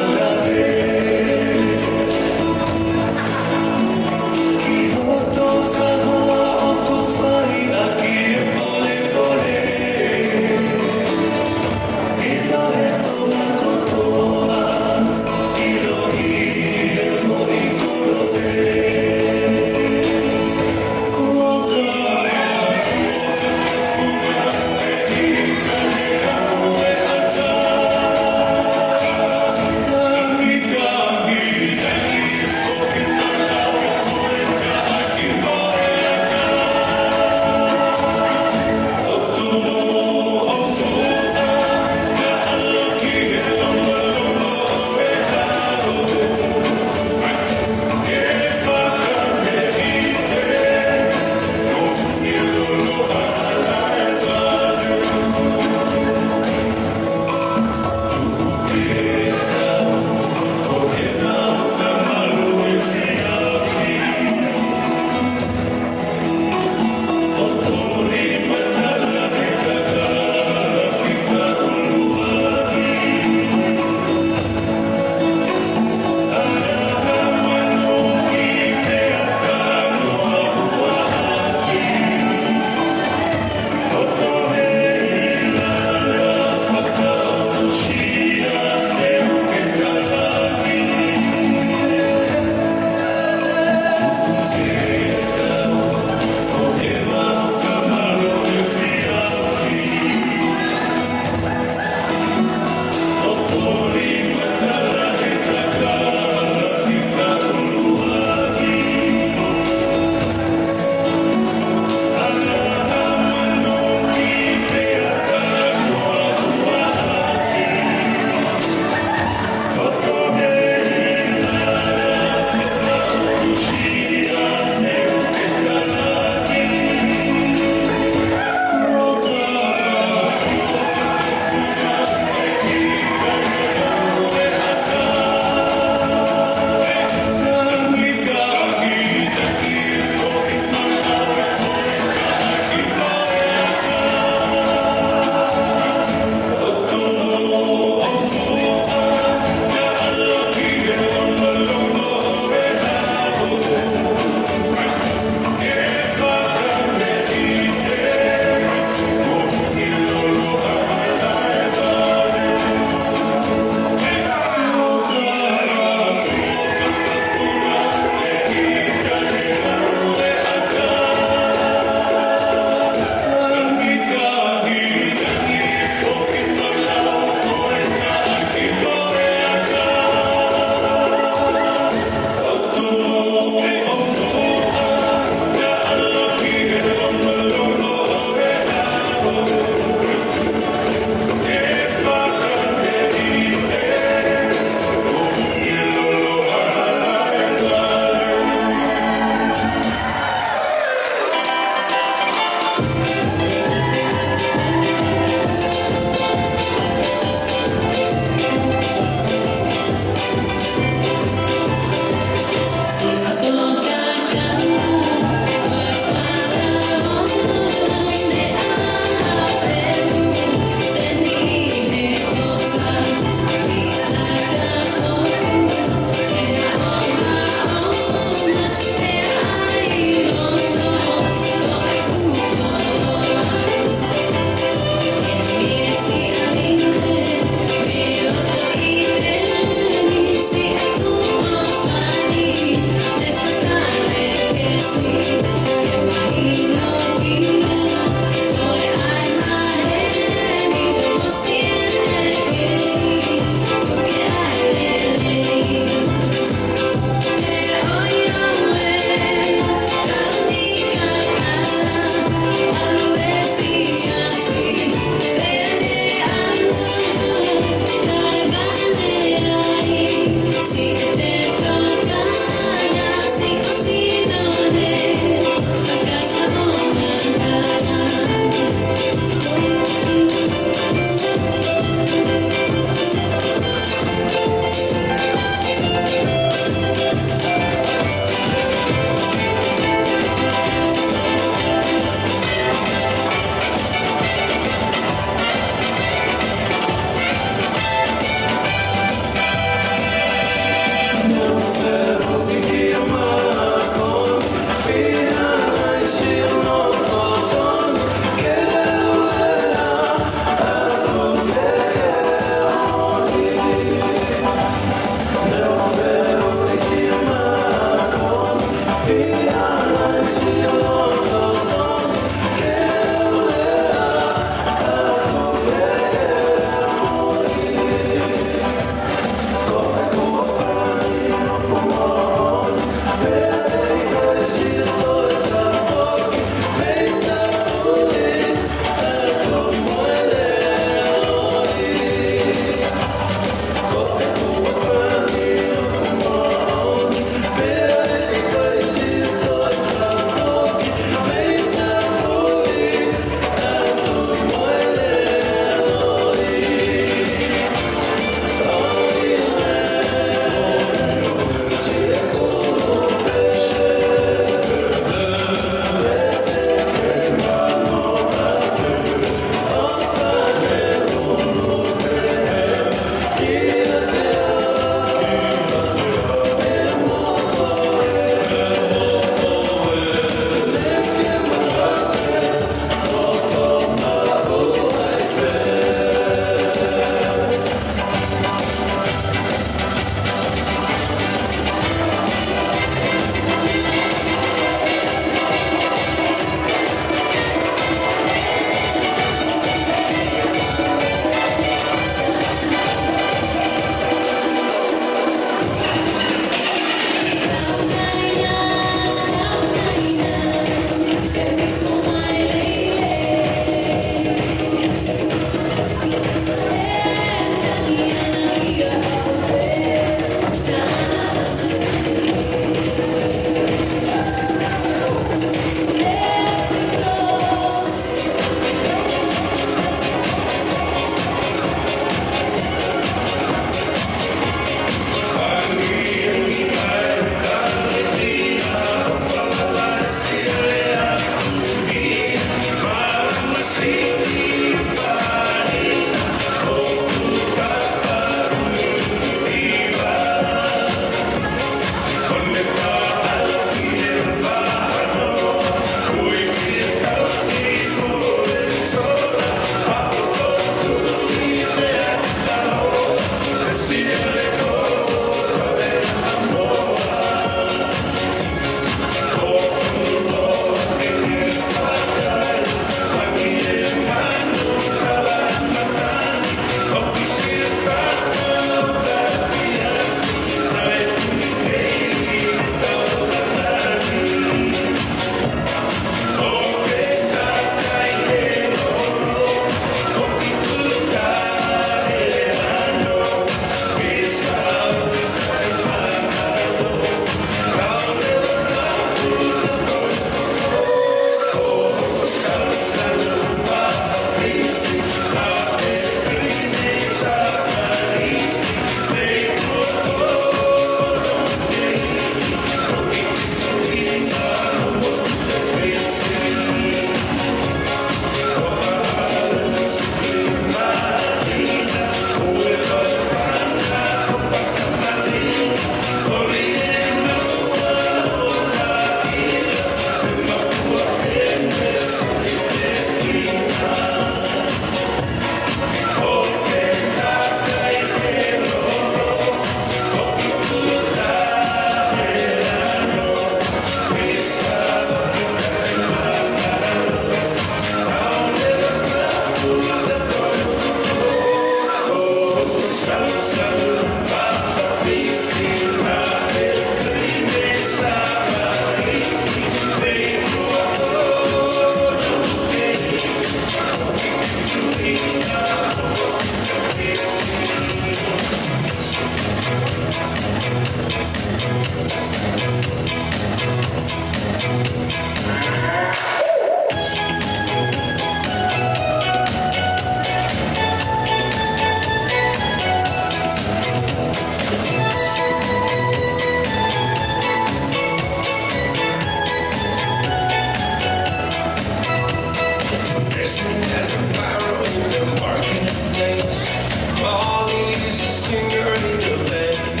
Molly is a singer in the band.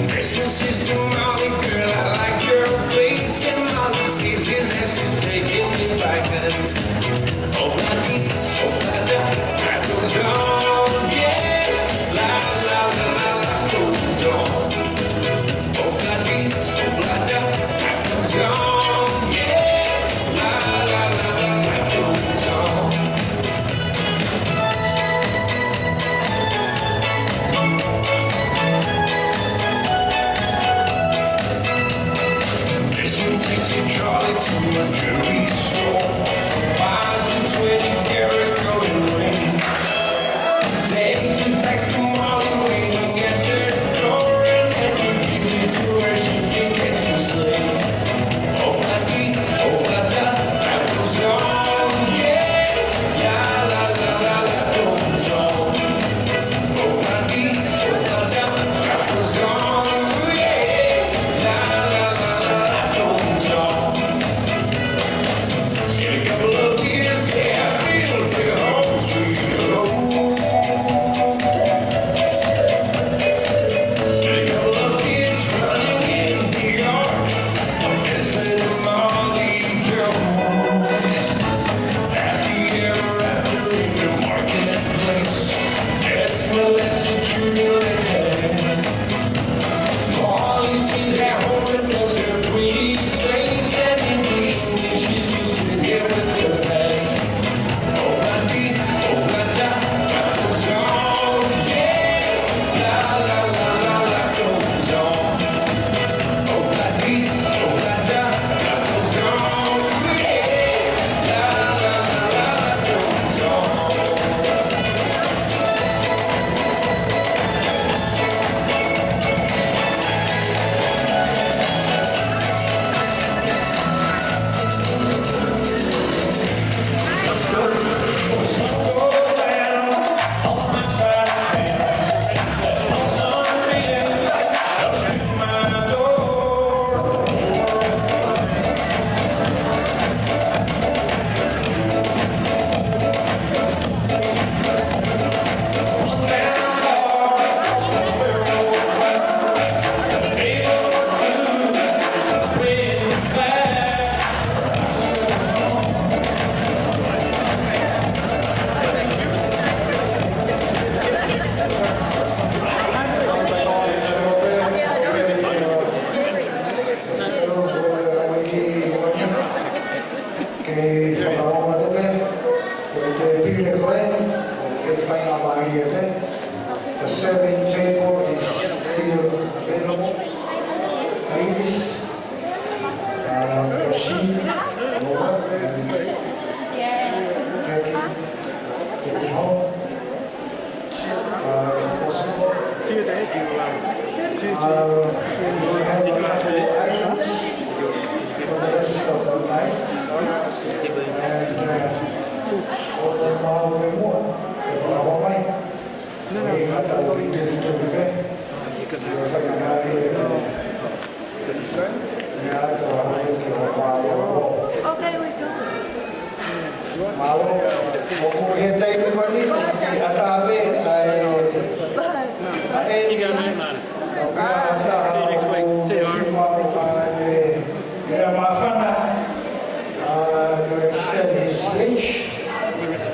Christmas is to Molly, girl, I like your face. And Molly sees his ass is taking me back then. Oh, bloody, oh, bloody, life goes on, yeah. La, la, la, la, life goes on. Oh, bloody, oh, bloody, life goes on, yeah. La, la, la, la, life goes on. This one takes a trolley to a jewelry store. Buys a twenty karat golden ring. Takes it back to Molly waiting at the door. And as he gives it to her, she begins to sing. Oh, bloody, oh, bloody, life goes on, yeah. La, la, la, la, life goes on. Oh, bloody, oh, bloody, life goes on, yeah. La, la, la, la, life goes on. In a couple of years, yeah, I built a home sweet home. A couple of kids running in the yard. Desmond and Molly Jones. Happy ever after in the marketplace. Desmond lets the children in. Molly stays at home and does her pretty face. And in the evening she's still sitting here with her man. Ke fakaongo atu pē, ko e tēpile ko ē, ʻoku faingamālie pē. The serving table is still available. Please, uh, proceed over and take it, take it home. Uh, if possible. Uh, we will have a couple of items for the rest of the night. And, uh, ʻoku mau ke mua, ke fakahoa mai. Ko e ngata o ki tuli tuli pē. Ke fai ngā lei e pē. Okay, we go. Mālō, ʻoku he taimi ko eni, ʻoku kei ʻatā pē ʻa e, ʻa e, ʻa e, ʻoku ʻatā ʻa e, ʻa e, ʻa e, uh, to extend his speech.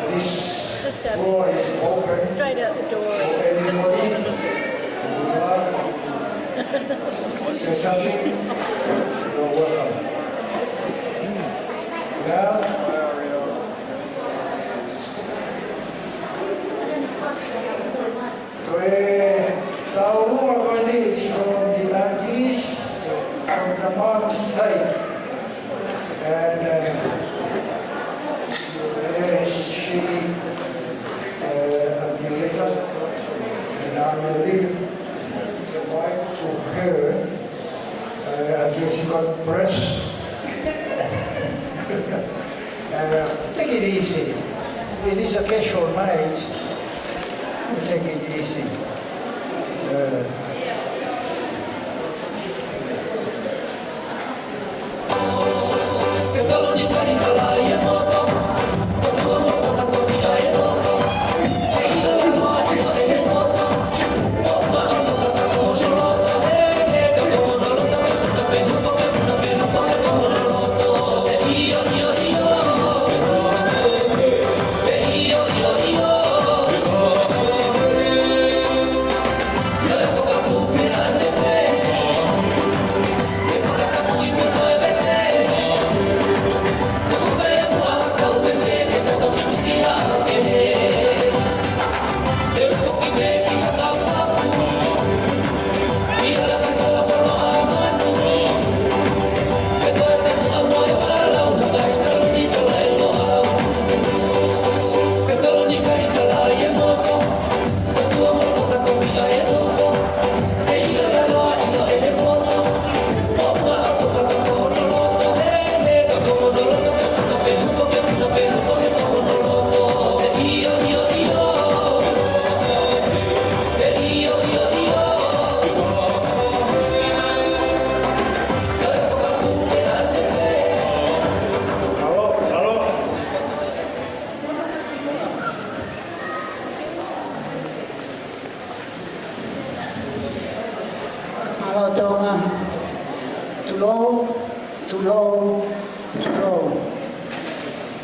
This floor is open for anybody who would like to say something. You're welcome. Now, Ko e taulua ko eni is from the aunties, from the mom's side. And, uh, uh, she, uh, Auntie Rita, and I will leave the mic to her, uh, until she got pressed. Uh, take it easy. It is a casual night. Take it easy. Uh,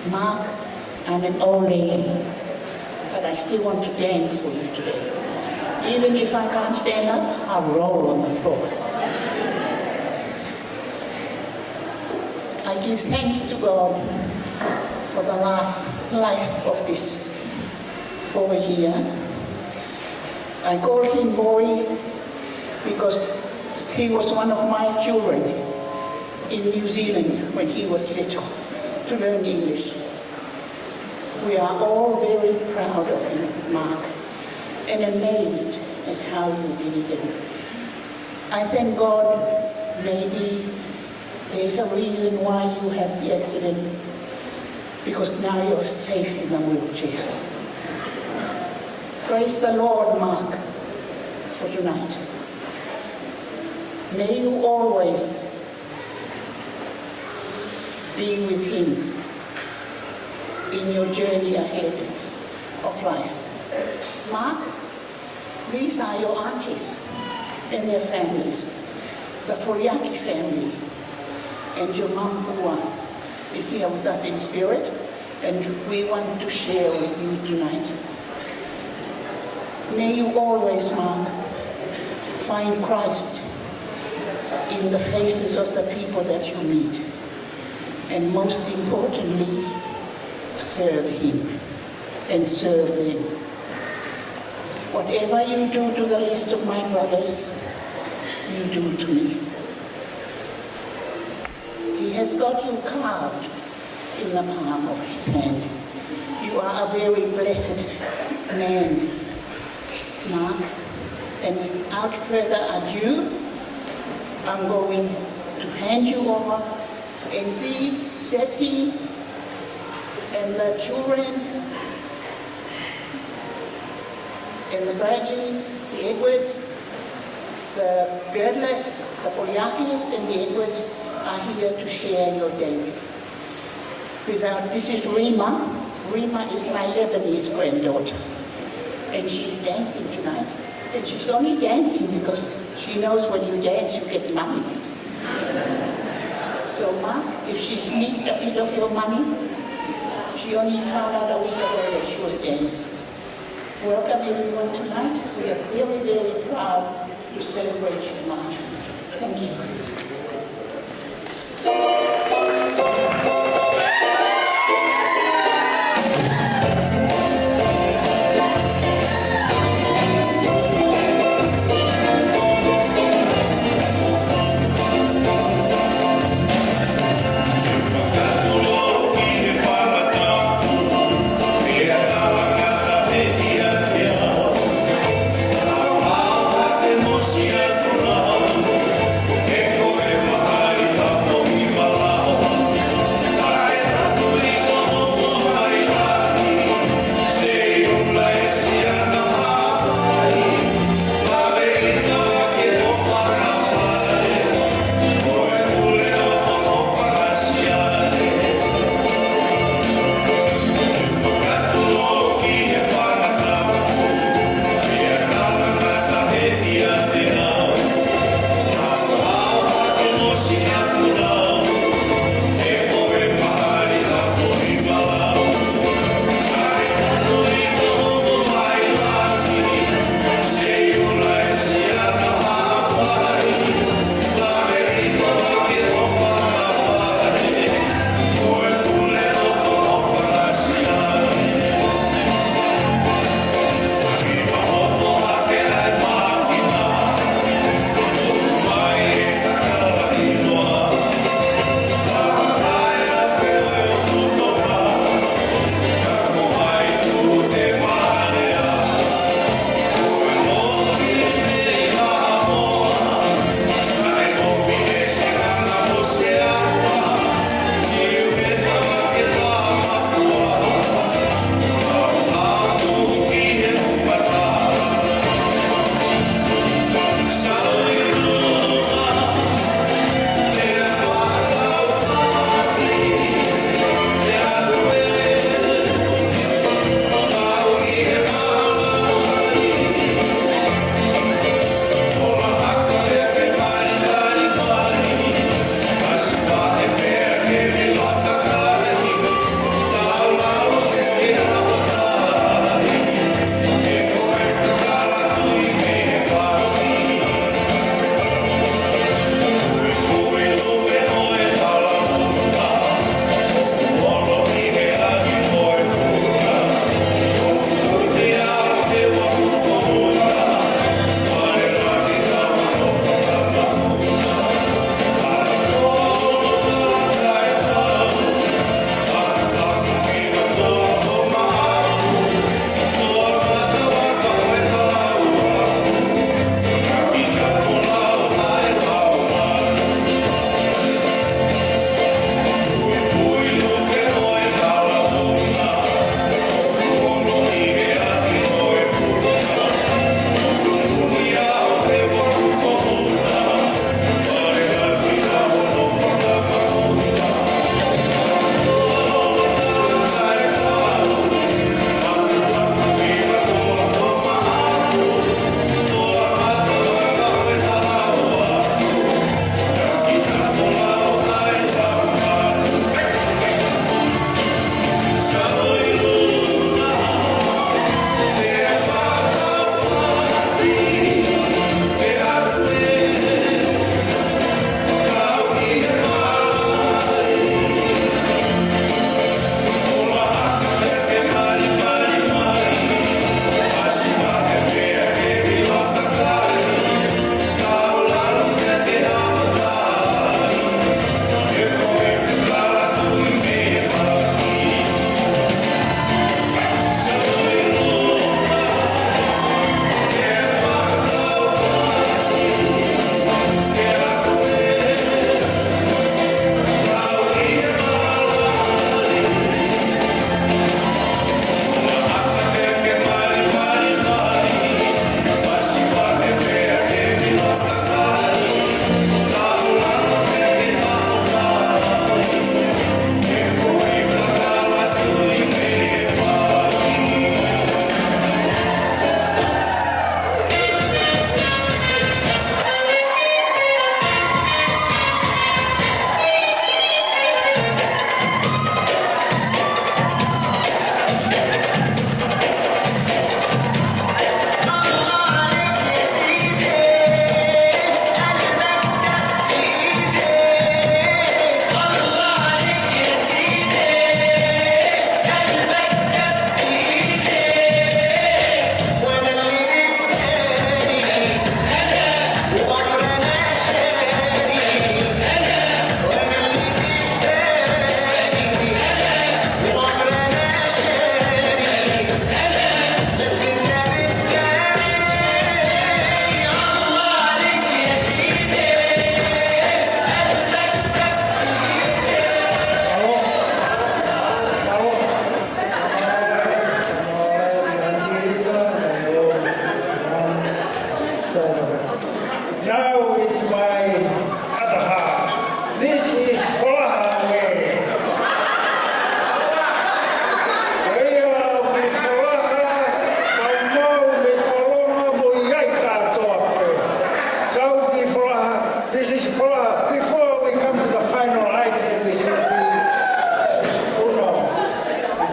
Mark, I'm an old lady, but I still want to dance for you today. Even if I can't stand up, I'll roll on the floor. I give thanks to God for the life, life of this over here. I call him boy because he was one of my children in New Zealand when he was little to learn English. We are all very proud of you, Mark, and amazed at how you did it. I thank God maybe there's a reason why you had the accident, because now you're safe in the wheelchair. Praise the Lord, Mark, for tonight. May you always be with him in your journey ahead of life. Mark, these are your aunties and their families, the Foliaki family, and your mum Pua is here with us in spirit, and we want to share with you tonight. May you always, Mark, find Christ in the faces of the people that you meet, and most importantly, serve him and serve them. Whatever you do to the least of my brothers, you do to me. He has got you carved in the palm of his hand. You are a very blessed man, Mark. And without further ado, I'm going to hand you over and see Jesse and the children and the Bradleys, the Edwards, the Girdlers, the Foliakis and the Edwards are here to share your day with you. Without, this is Rima. Rima is my Lebanese granddaughter. And she's dancing tonight. And she's only dancing because she knows when you dance, you get money. So, Mark, if she sneaked a bit of your money, she only found out a week ago that she was dancing. Welcome everyone tonight. We are very, very proud to celebrate you, Mark. Thank you.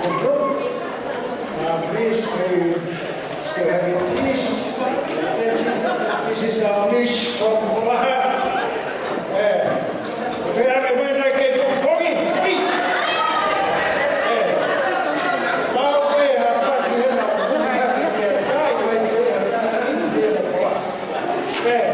Uh, please, may we still have your please. Attention. This is our niece from Falaha. Eh, pea me mai nai ke pogi. Hei. Eh. Mau pē ha fasi hena, kumi hake pea tai mai pē ha fasi hena pea Falaha.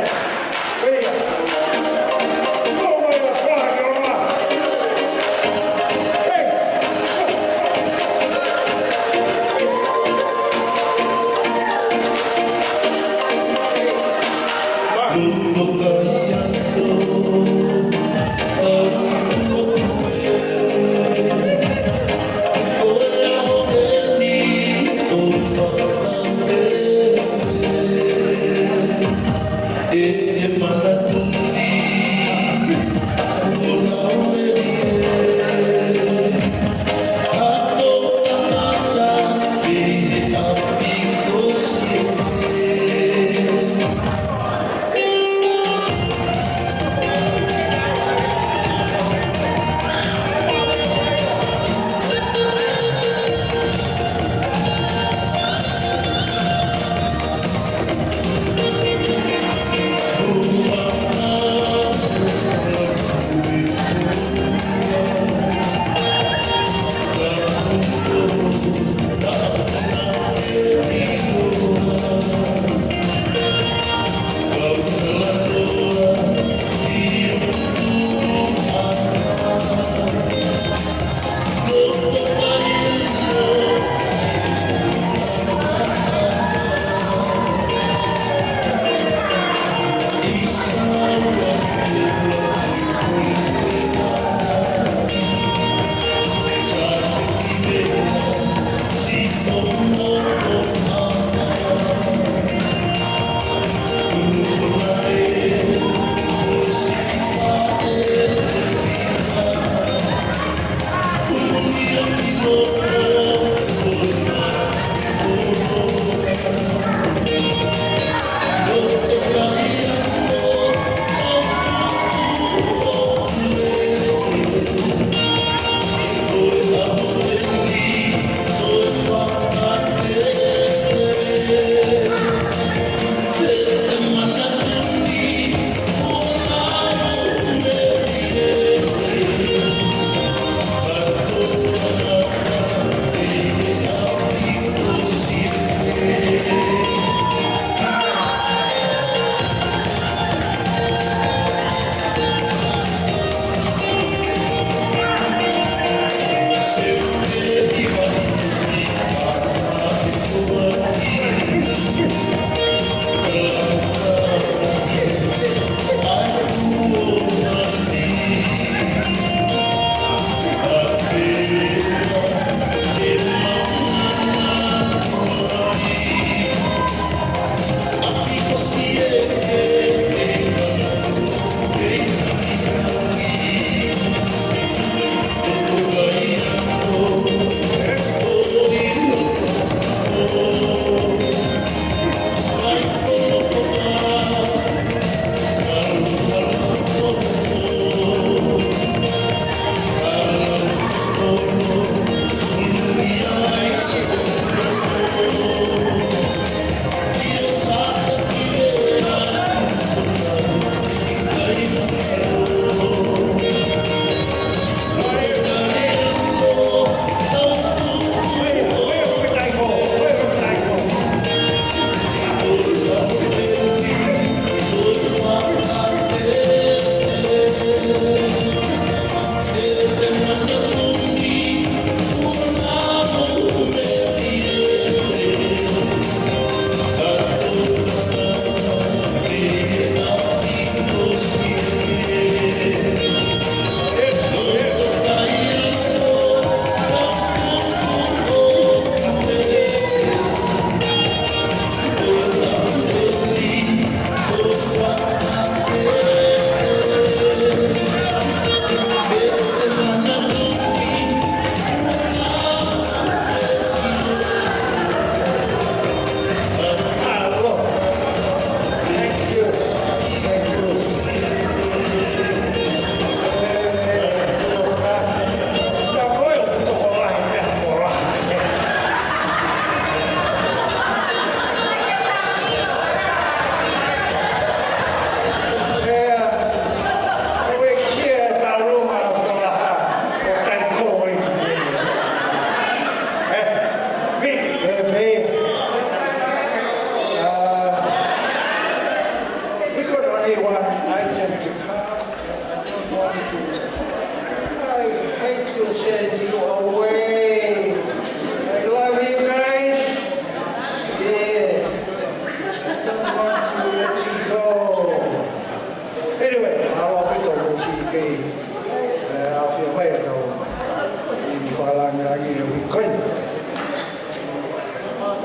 Lagi e uike ko eni.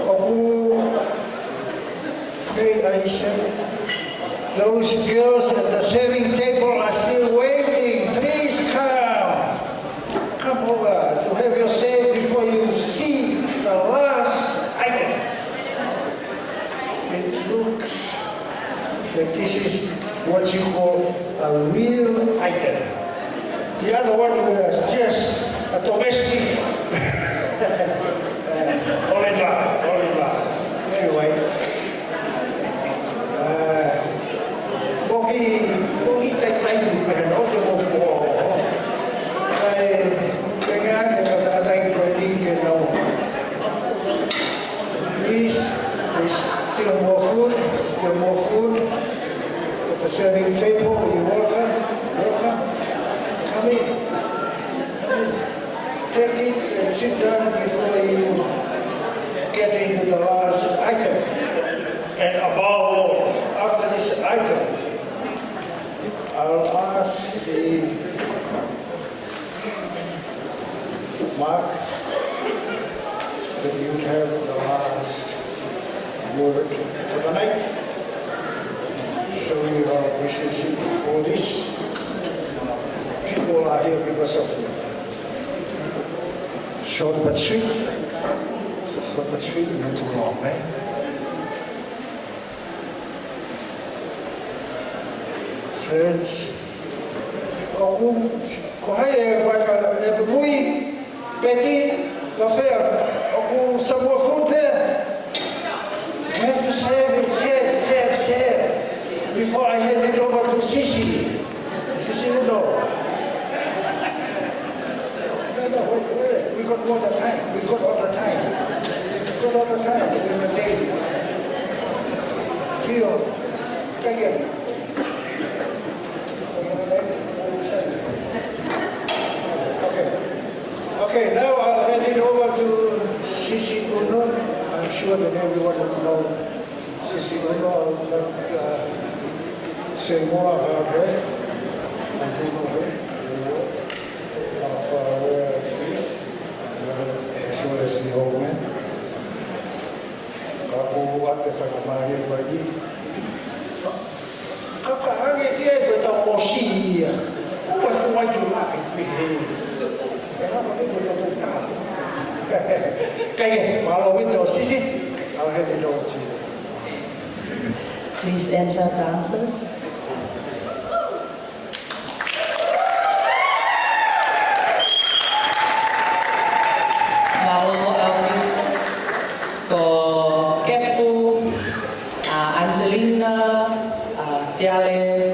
ʻOku, hey, I said, those girls at the serving table are still waiting. Please come. Come over to have your say before you see the last item. It looks that this is what you call a real item. The other one was just a domestic. Uh, all in love, all in love. Anyway, uh, ʻoku, ʻoku taitai ni pē hano te mo fo. Kae, pengane ka taitai ko ni ke no. Please, please, still more food, still more food. At the serving table, you're welcome, welcome. Come in. Take it and sit down before you get into the last item. And above all, after this item, I'll ask the Mark, that you have the last word for the night. Show your appreciation for this. People are here because of you. Short but sweet. Short but sweet, not too long, eh? Friends, ʻoku, ko hai e fai ka e fai mui, Peti, Lafea, ʻoku some more food there. We have to serve it, serve, serve, serve, before I hand it over to Sisi. Sisi Uno. No, no, wait, wait. We got all the time. We got all the time. We got all the time. We entertain. Kio, again. Okay. Okay, now I'll hand it over to Sisi Uno. I'm sure that everyone would know Sisi Uno. I'll not, uh, say more about her. I do know her very well. How far away she is, uh, as well as the old man. Ka ko ua te fakamālie ko eni. Ka ka ange ki ai ko e tau ʻosi ia. Ko e fuai ki la e pehē. E la ka ko e tau tau. Kae, mālō ʻaupito Sisi. I'll hand it over to you. Please enter, dancers. Mālō ʻaupito. Ko Kepu, uh, Angelina, uh, Siale,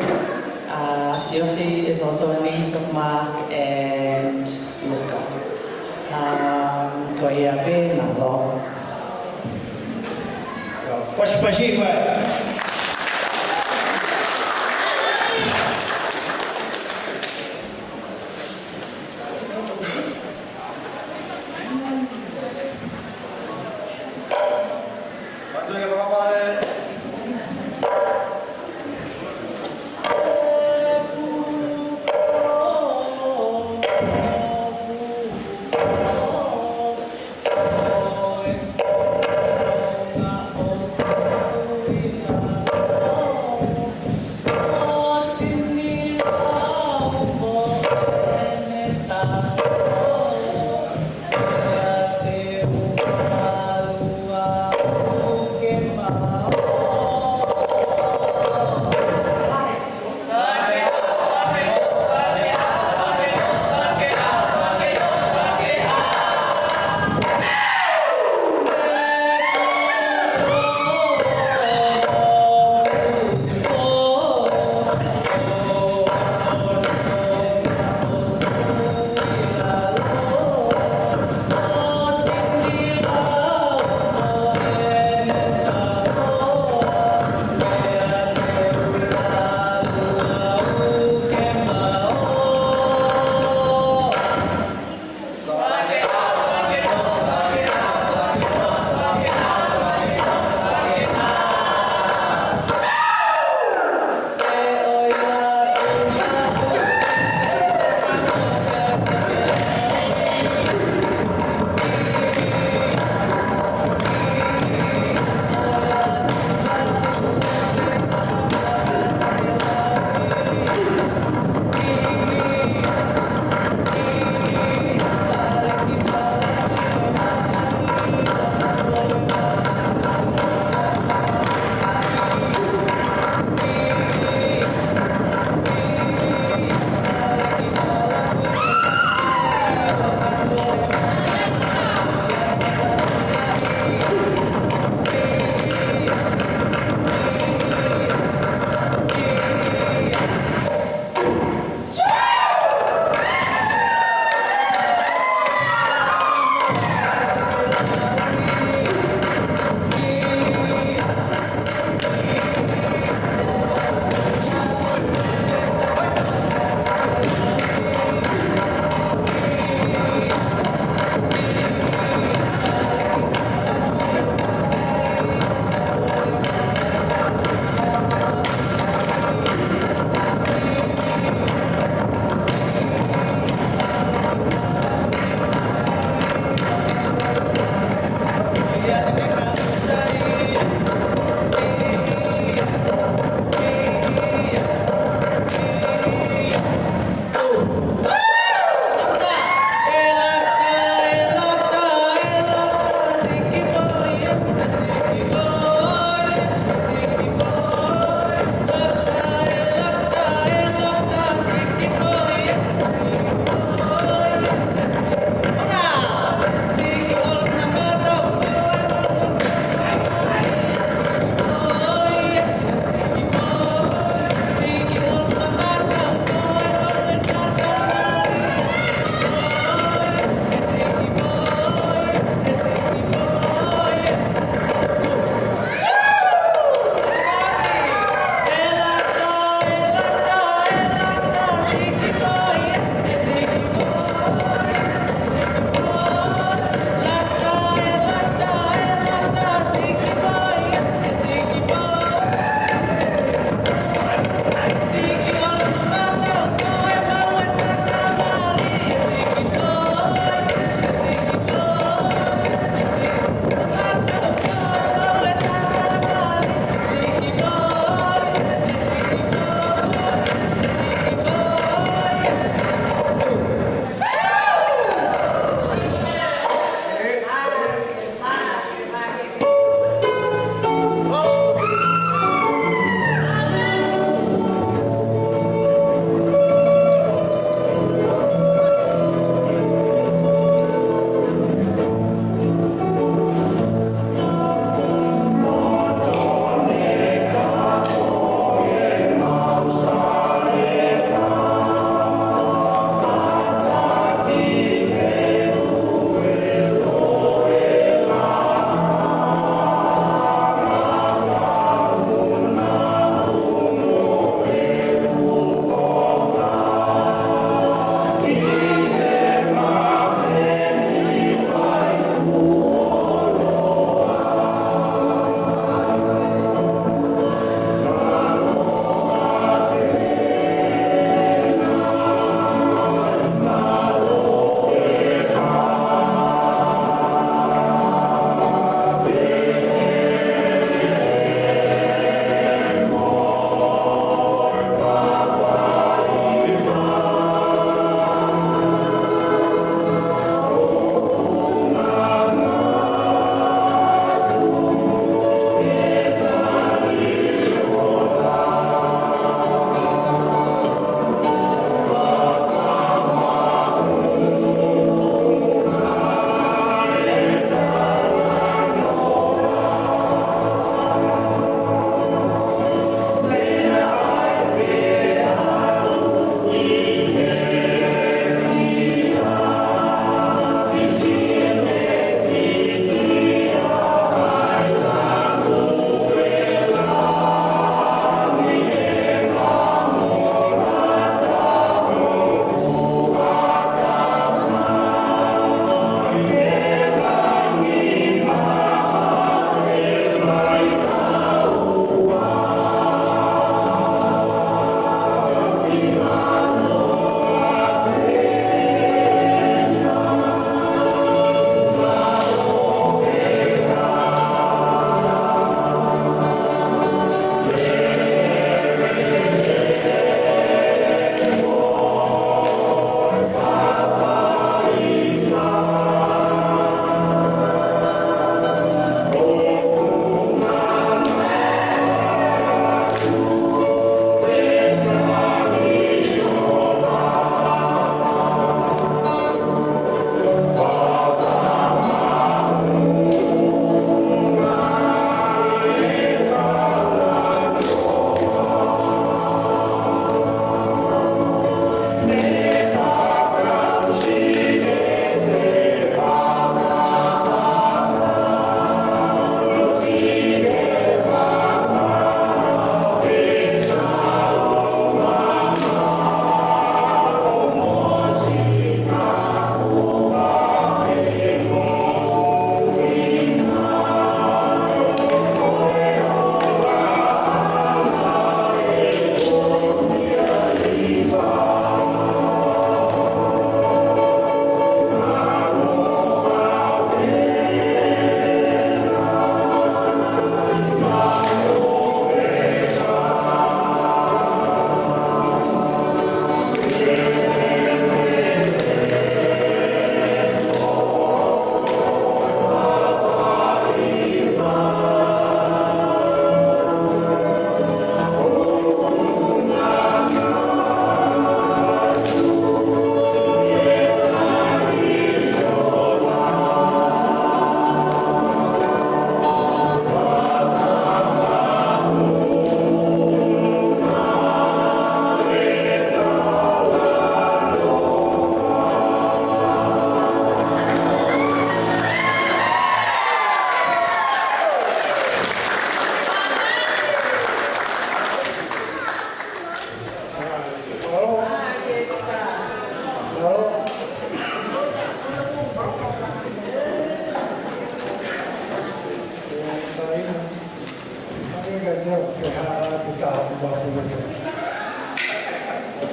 uh, Siosi is also a niece of Mark and Luka. Um, ko ia pē, mālō. Pasipasi mai.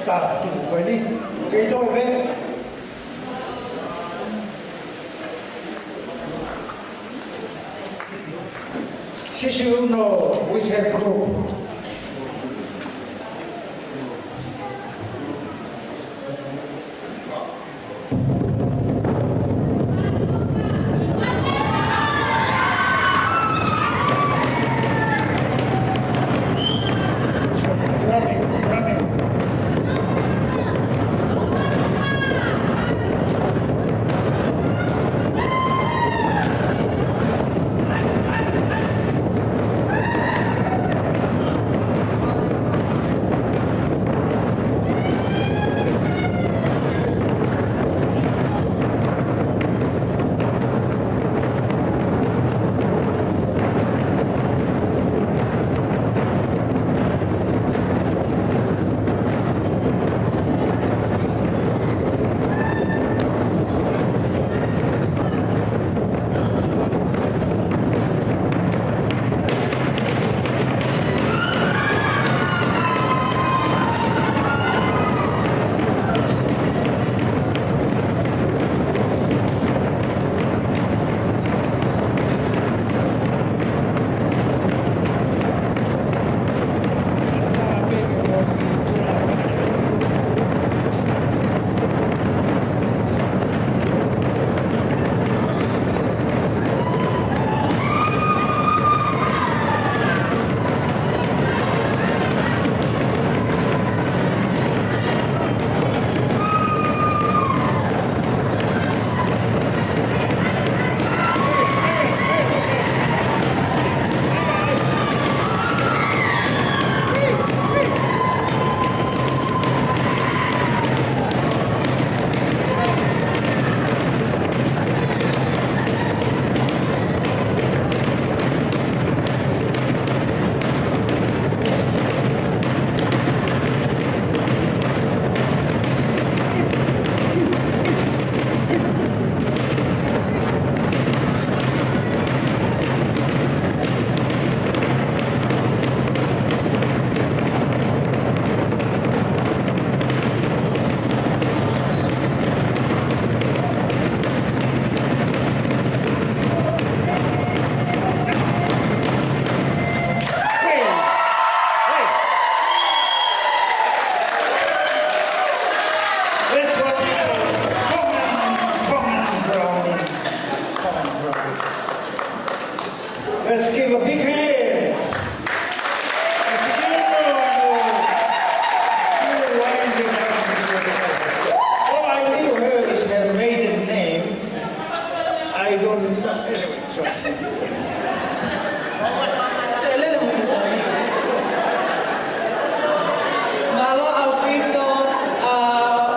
Tuku ko eni, kei toe pē. Sister Uno with her group. Drumming, drumming. Hey! Hey! That's what we call Tongan, Tongan drumming. Tongan drumming. Let's give a big hand. This is Andrew, Andrew. Still winding up his work. All I knew her is her maiden name. I don't know. Anyway, so. Mālō ʻaupito, ʻa,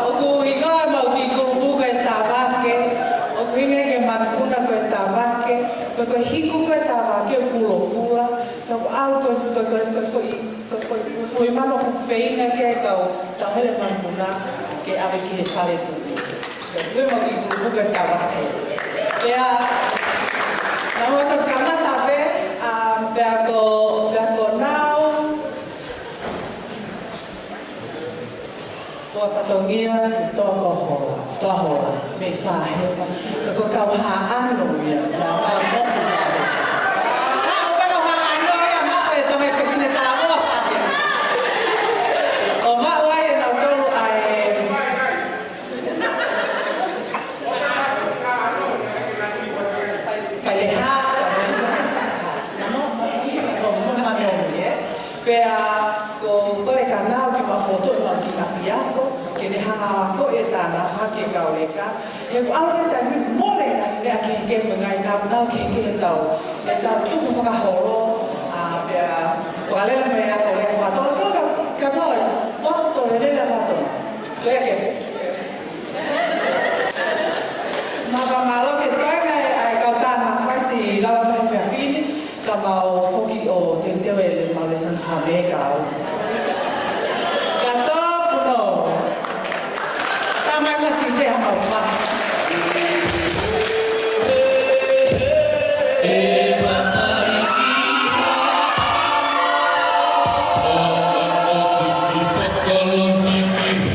ʻoku hingoa ʻemau kiʻi kulupu ko e Tavake, ʻoku hingoa ki he manupuna ko e Tavake, ko e, ko e hiku ko e Tavake ʻo Kulokula, ka ʻoku ʻalu ko e, ko e, ko e, ko e foʻi, ko e, ko e foʻi manu ʻoku feinga ke kau tauhele manupuna ke ʻave ki he fale tuʻi. Ko e ʻemau kiʻi kulupu ko e Tavake. Pea, naʻa mau kamata pē, ʻa, pea ko, pea ko Nau, ko e fatongia, Toa ko Hola, Toa Hola, mei Fāhefa. Ka ko Kauhaʻano ia, naʻa mau nofo Fāhefa. Haʻu pē Kauhaʻano ia, maʻu e tama fefine talavou Fāhefa. ʻO maʻu ai ʻenautolu ʻa e Fai le hā, ko hono mano ia. Pea ko, ko e kole kia Nau ke ma fokotuʻu ʻemau kiʻi ʻapiako, ke ne hanga ʻo ako e tānaki faka-Kauleka. He ko e ʻalu e taimi mole ngaahi meʻa kehekehe mo e ngaahi nāunau kehekehe ʻetau, ʻetau tukufakaholo, ʻa, pea, fakalele mai ʻa e ako lea fakatolo, ka, ka, ka, poto lele lea fakatolo. Ko ia ke. Mālō, mālō ke toe ngai ʻa e kau tānaki faka-Tonga ʻi lalo mai he efiafi ni, ka mau foki ʻo teuteu e le mau lēsoni fakameʻa ka au. Ka tō puno. Tamai ma tite ha mau fasi. E papai ki ha ʻo ʻo ʻo si ki fokolo ni ki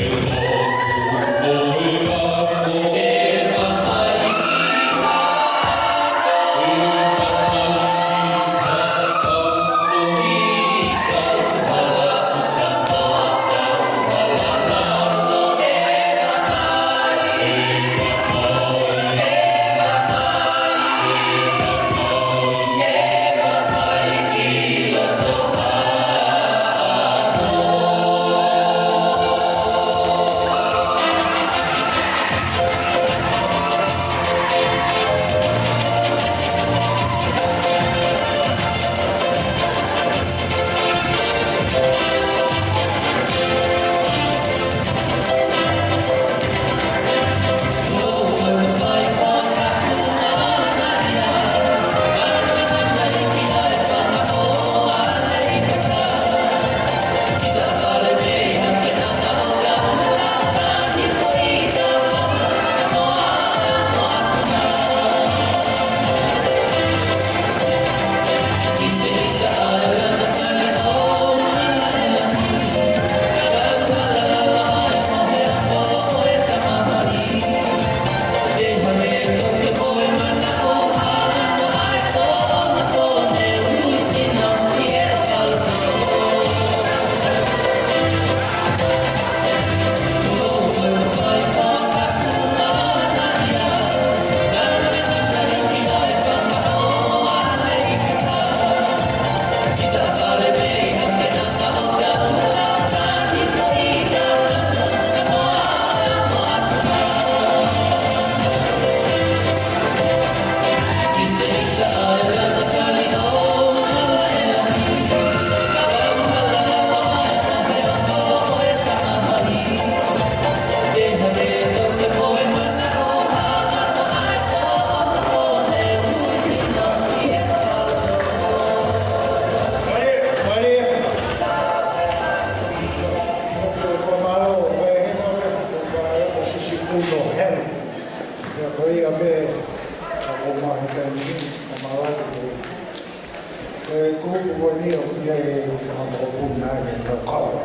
Kupu ko eni ʻoku ʻi ai e fanga mokopuna ʻi he kau kava.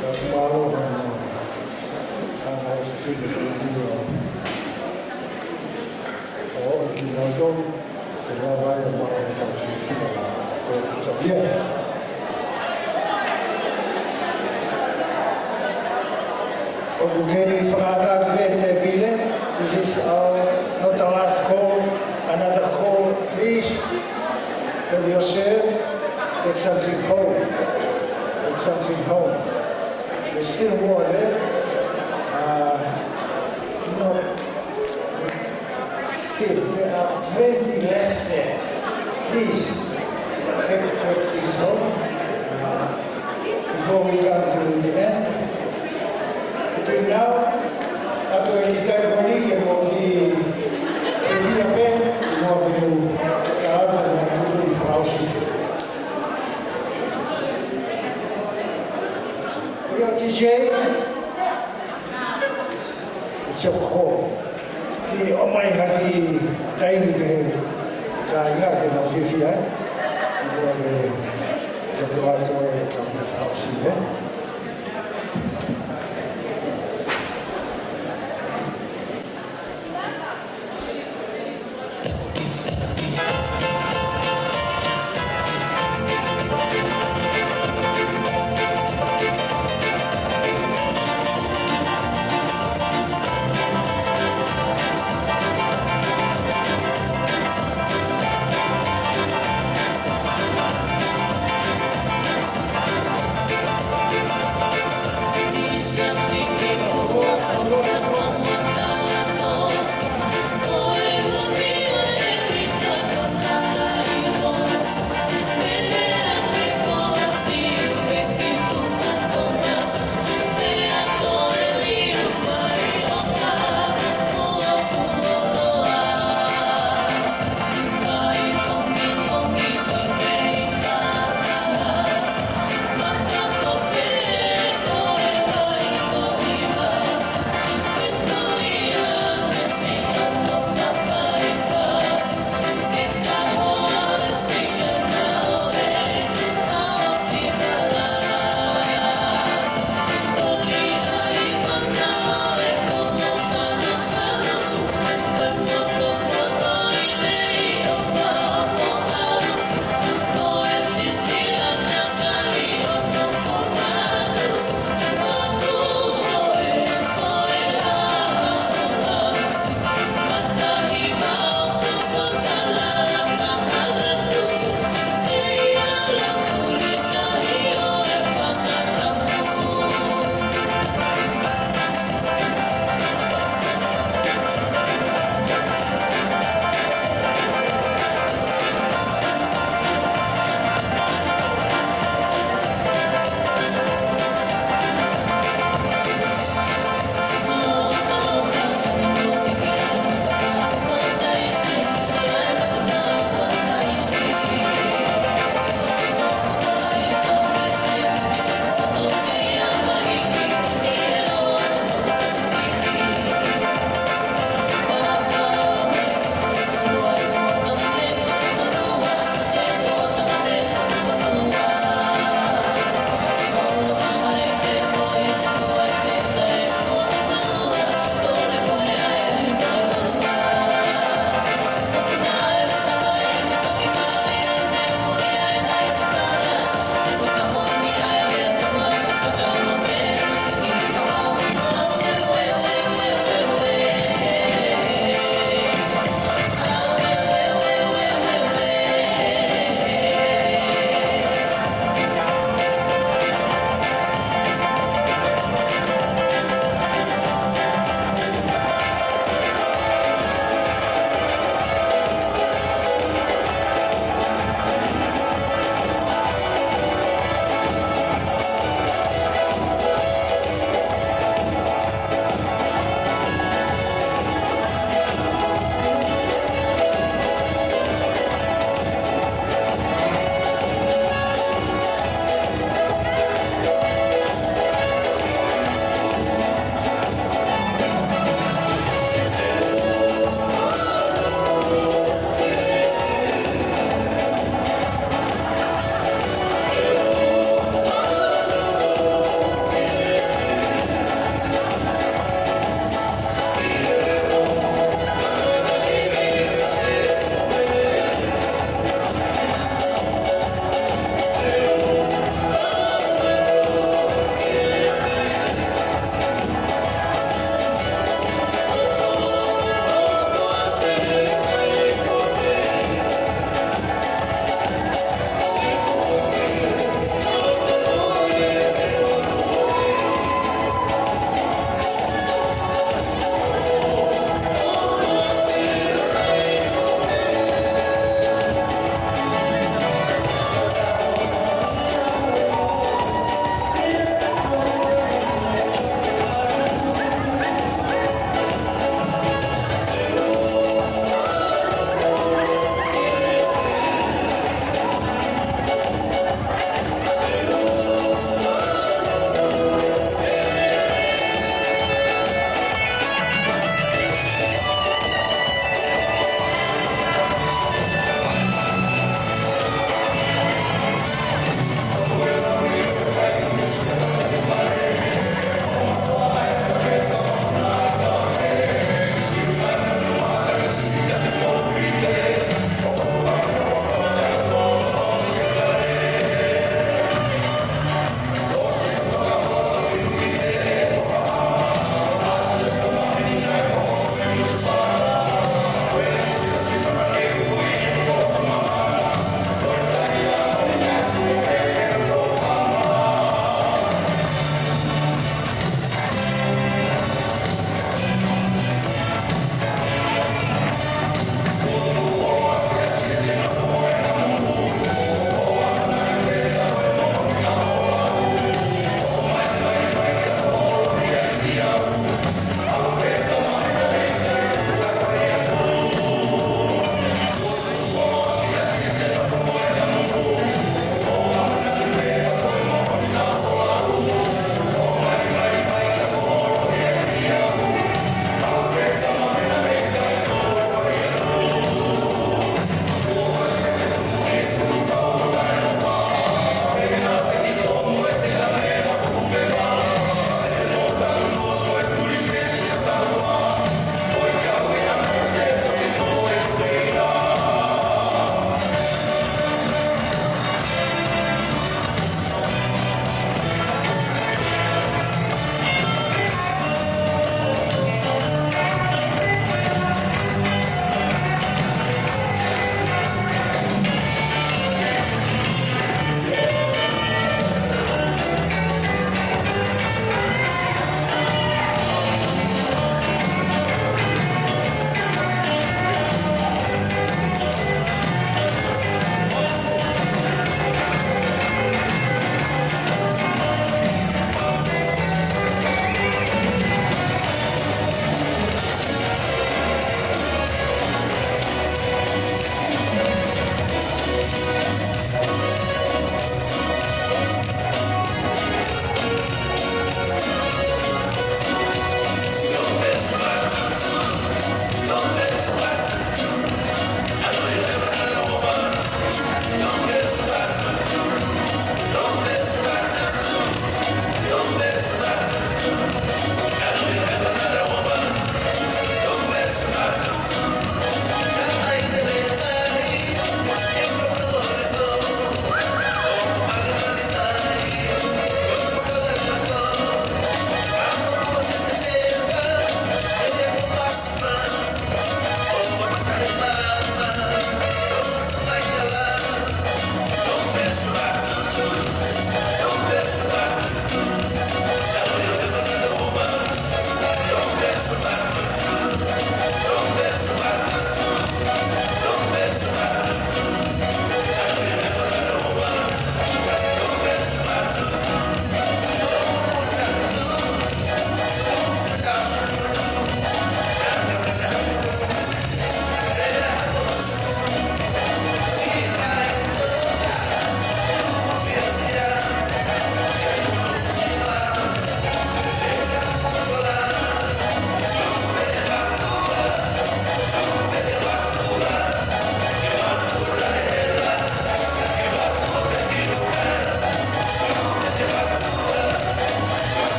Ka ʻoku mālō hono hanga ʻe he fefine ko eni ʻo, ʻo ʻomi kinautolu, ke lava ai ʻo maʻu ʻe he kau fefine ko e kuta pia. ʻOku kei fakaʻatā atu pē tēpile. This is our, not the last call, another call, please. Help yourself, take something home. Take something home. There's still more there. Uh, not Still, there are plenty left there. Please, take, take things home, uh, before we come to the end. Between now, ʻoatu e kiʻi taimi ko eni ke mou kiʻi fiefia pē, mo mou tala atu ʻa e tuʻutuʻuni fakaʻosi. ʻIo, D J. It's your call. Kiʻi ʻomai ha kiʻi taimi ki he kāinga ke nau fiefia ai. Kuo pau ke tau ʻoatu e kau mei fakaʻosi, ē?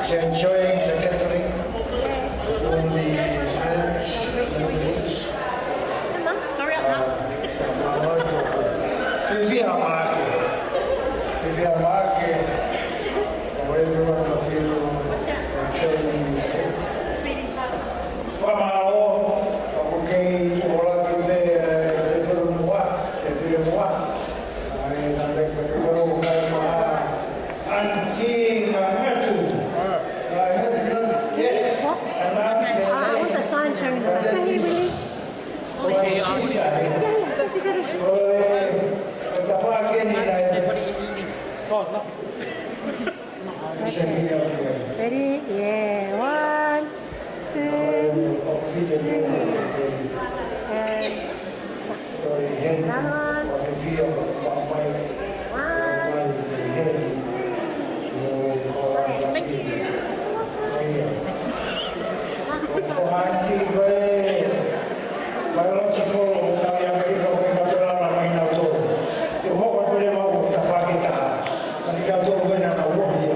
Enjoying the gathering from the French language. Uh, Fifi Amake. Fifi Amake for everyone of you enjoying it. Fakamālō, ʻoku kei tuʻu holo atu pē, ē, te pulu mua, te pulu mua. ʻAi, nā te ke whakau kai maha. Aunty Ngangatu. I have not yet announced her name, but that is my sister here. ʻOi, ʻo tafaʻaki eni nai. Ready? Yeah, one, two. And another one. One. Thank you. Biological, ʻo tau ia Amerika, ko e mate lala mai nau tō. Te hoko atu leva ʻo tafaʻaki taha. Ani ka tō ko ena na uohi ia.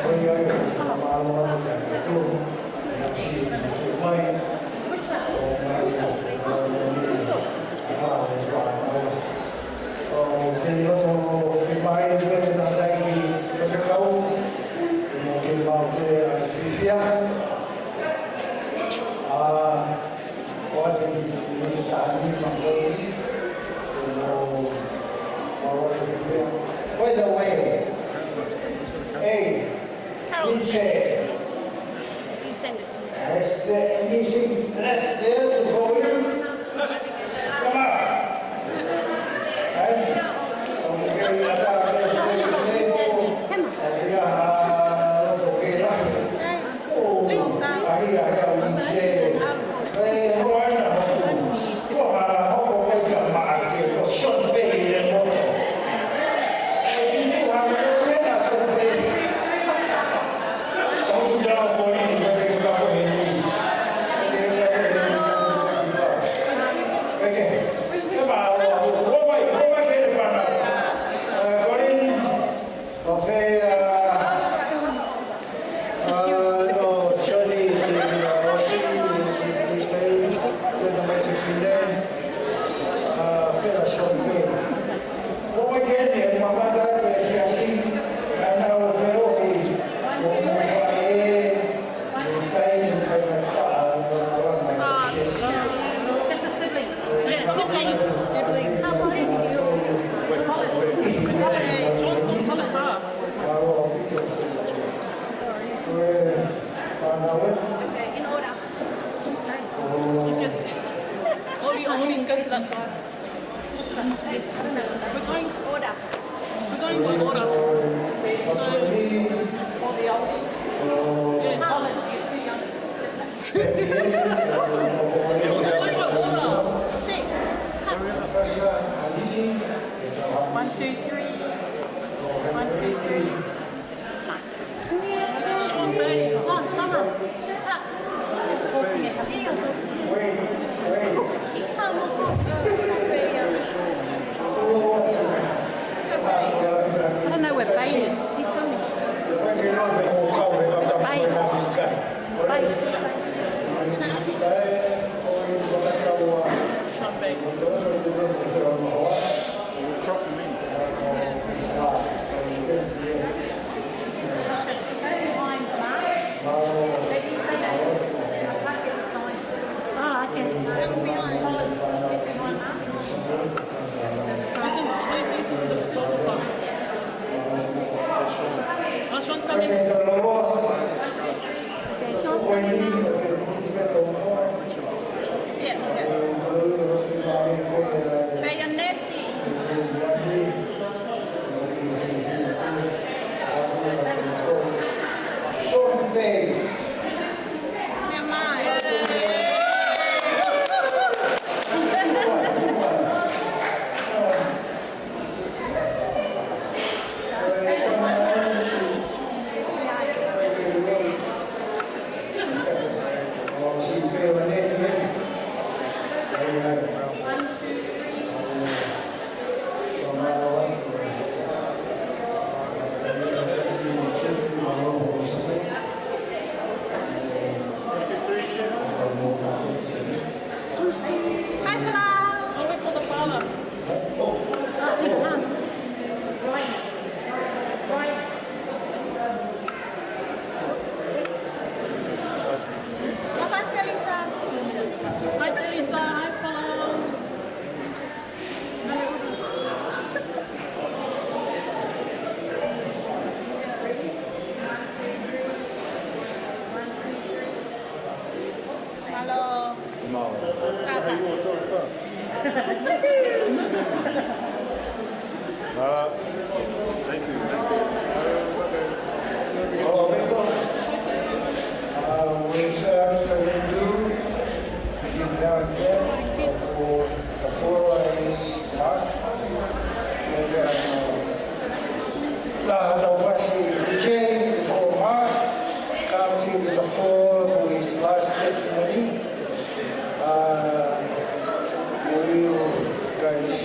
Ko ia ia, mālō atu kia kinautolu. Nau siʻi tuʻu mai. ʻO mai, ʻo mai, ʻo mai, ʻo mai, ʻo mai. ʻO, kei loto ke mai pē tātai ki he fekau, mo ke mau ke a fifia. ʻA, ʻoatu ki, ki he taha ni ma ko, ʻo, ʻo, ʻo, ʻo, by the way, hey, Carol, we say, you send it to me. Has there anything left there to go in? Come on. Right? Okay, at our next table, we are not okay, right? Oh, I hear how we say, eh, Hoana, Hoana, hoko mai ka maʻake, ko Sean Bay le moto. E ki tu ha, ko ena Sean Bay. Just a sibling. Yeah, sibling. Sibling. How old are you? Sean's got a car. Okay, in order. Just, all the oldies go to that side. We're going, we're going by order. So, all the oldies. Yeah, Carla, just get too young. One, two, three. One, two, three. Nice. Sean Bay. Oh, come on. Up. I don't know where Bay is. He's coming. Bay. Bay. Sean Bay. Ah, okay. Listen, please listen to the photographer. Oh, Sean's coming. Okay, Sean's coming now. Yeah, okay. Bayonet. Uh, thank you. Hola, ʻaupito. Uh, without further ado, we can now get for the floor is Mark. And, uh, Taha Taufaʻahine, D J, before Mark comes into the floor for his last testimony. Uh, will you guys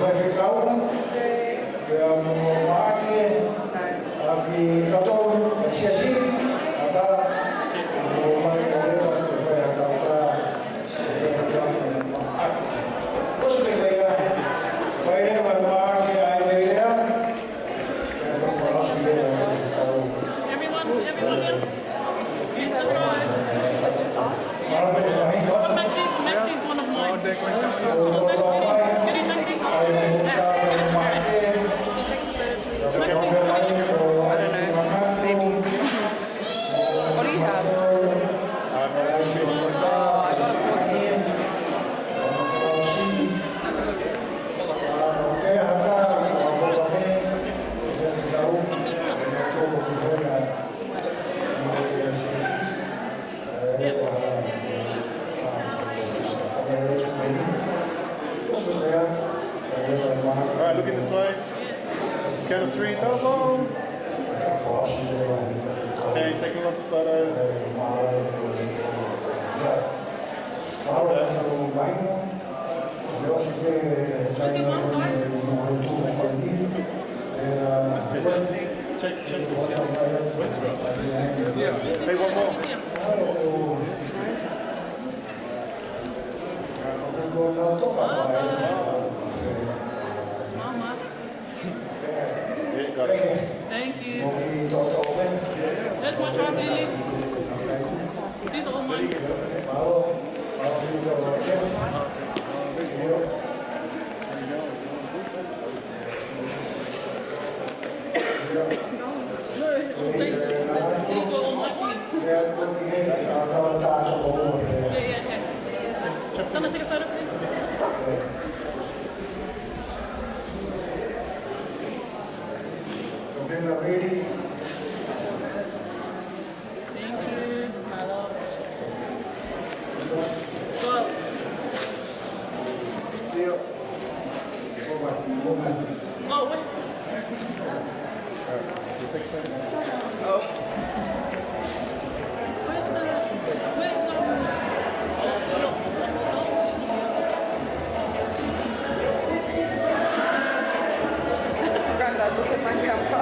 Faifekau, pea mo Maʻake, ʻa kitautolu, ʻa e siasi, ʻa tā, mo mai ko e leva, ko e fai ʻa tā, ko e fai ʻa tā, mo Maʻake. ʻOsi pē ko ia, fai leva ʻe Maʻake ʻa e meʻa, pea tau fakaʻosi leva, Everyone, everyone here. Here's the prize. Maxi, Maxi's one of mine. Maxi, can you, can you Maxi? That's, give it to Max. We'll take the photo. Maxi. What do you have? Uh, I got a fourteen. All right, look at the side. Count of three, double. Okay, take a look, photo. Check, check, check. Hey, one more. Smile, Mark. Yeah, got it. Thank you. That's my tribe, Lily. These are all mine. These were all my kids. Yeah, yeah, okay. Someone take a photo, please. Thank you, my love. Well, oh, wait. Oh. Where's the, where's, um, Brenda, look at my camera.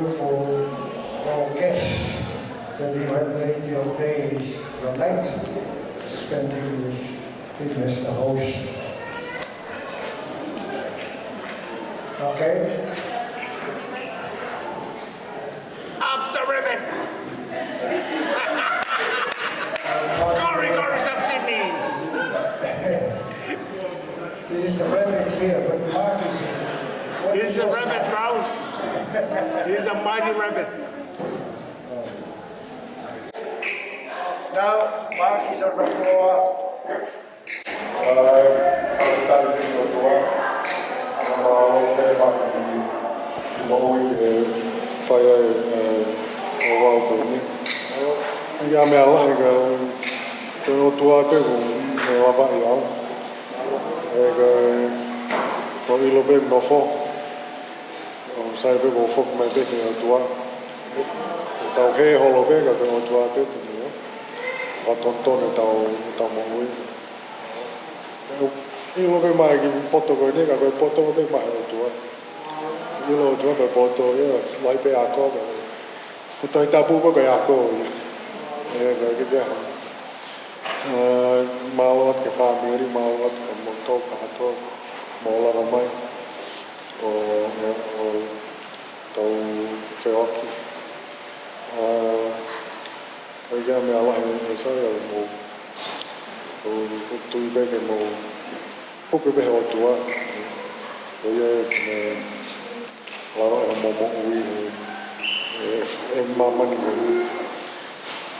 for all guests that you have made your day, your night, spending with him as the host. Okay? Up the ribbon! Corrie, Corrie, South Sydney! This is the rabbit here, but Mark is here. What is a rabbit, bro? He's a mighty rabbit. Now, Mark is on the floor. ʻA, ʻoku talitali ʻOtua. ʻOku mālō pē Mark ki, ki moʻui ke fai ai, ʻa, ʻo vau ko eni. ʻIo, meʻa lahi ka, ko e ʻOtua pē ʻoku ne lavaʻi au. ʻE ka, ko e ʻilo pē nofo. ʻO sai pē ko e foki mai pē ki he ʻOtua. ʻE tau hē holo pē ka ko e ʻOtua pē te ne ʻo. Fakatonutonu ʻetau, ʻetau moʻui. ʻE ʻilo pē mai ki poto ko eni ka ko e poto pē mai ʻOtua. ʻIlo ʻOtua pē poto ia, lahi pē ako ka. Ko e Tohi Tapu ko e ako ia. ʻE, ka ke pehē. ʻA, mālō atu ki he fāmili, mālō atu ki he moutolu kātoa, mou lava mai ʻo, ʻo, ʻo tau feohi. ʻA, ʻoku ʻikai meʻa lahi ʻe sai au mo, ʻo, ʻo tui pē ke mou puke pē he ʻOtua. ʻO ia ʻe ne lava ʻo mo moʻui he, he, he māmani ko eni.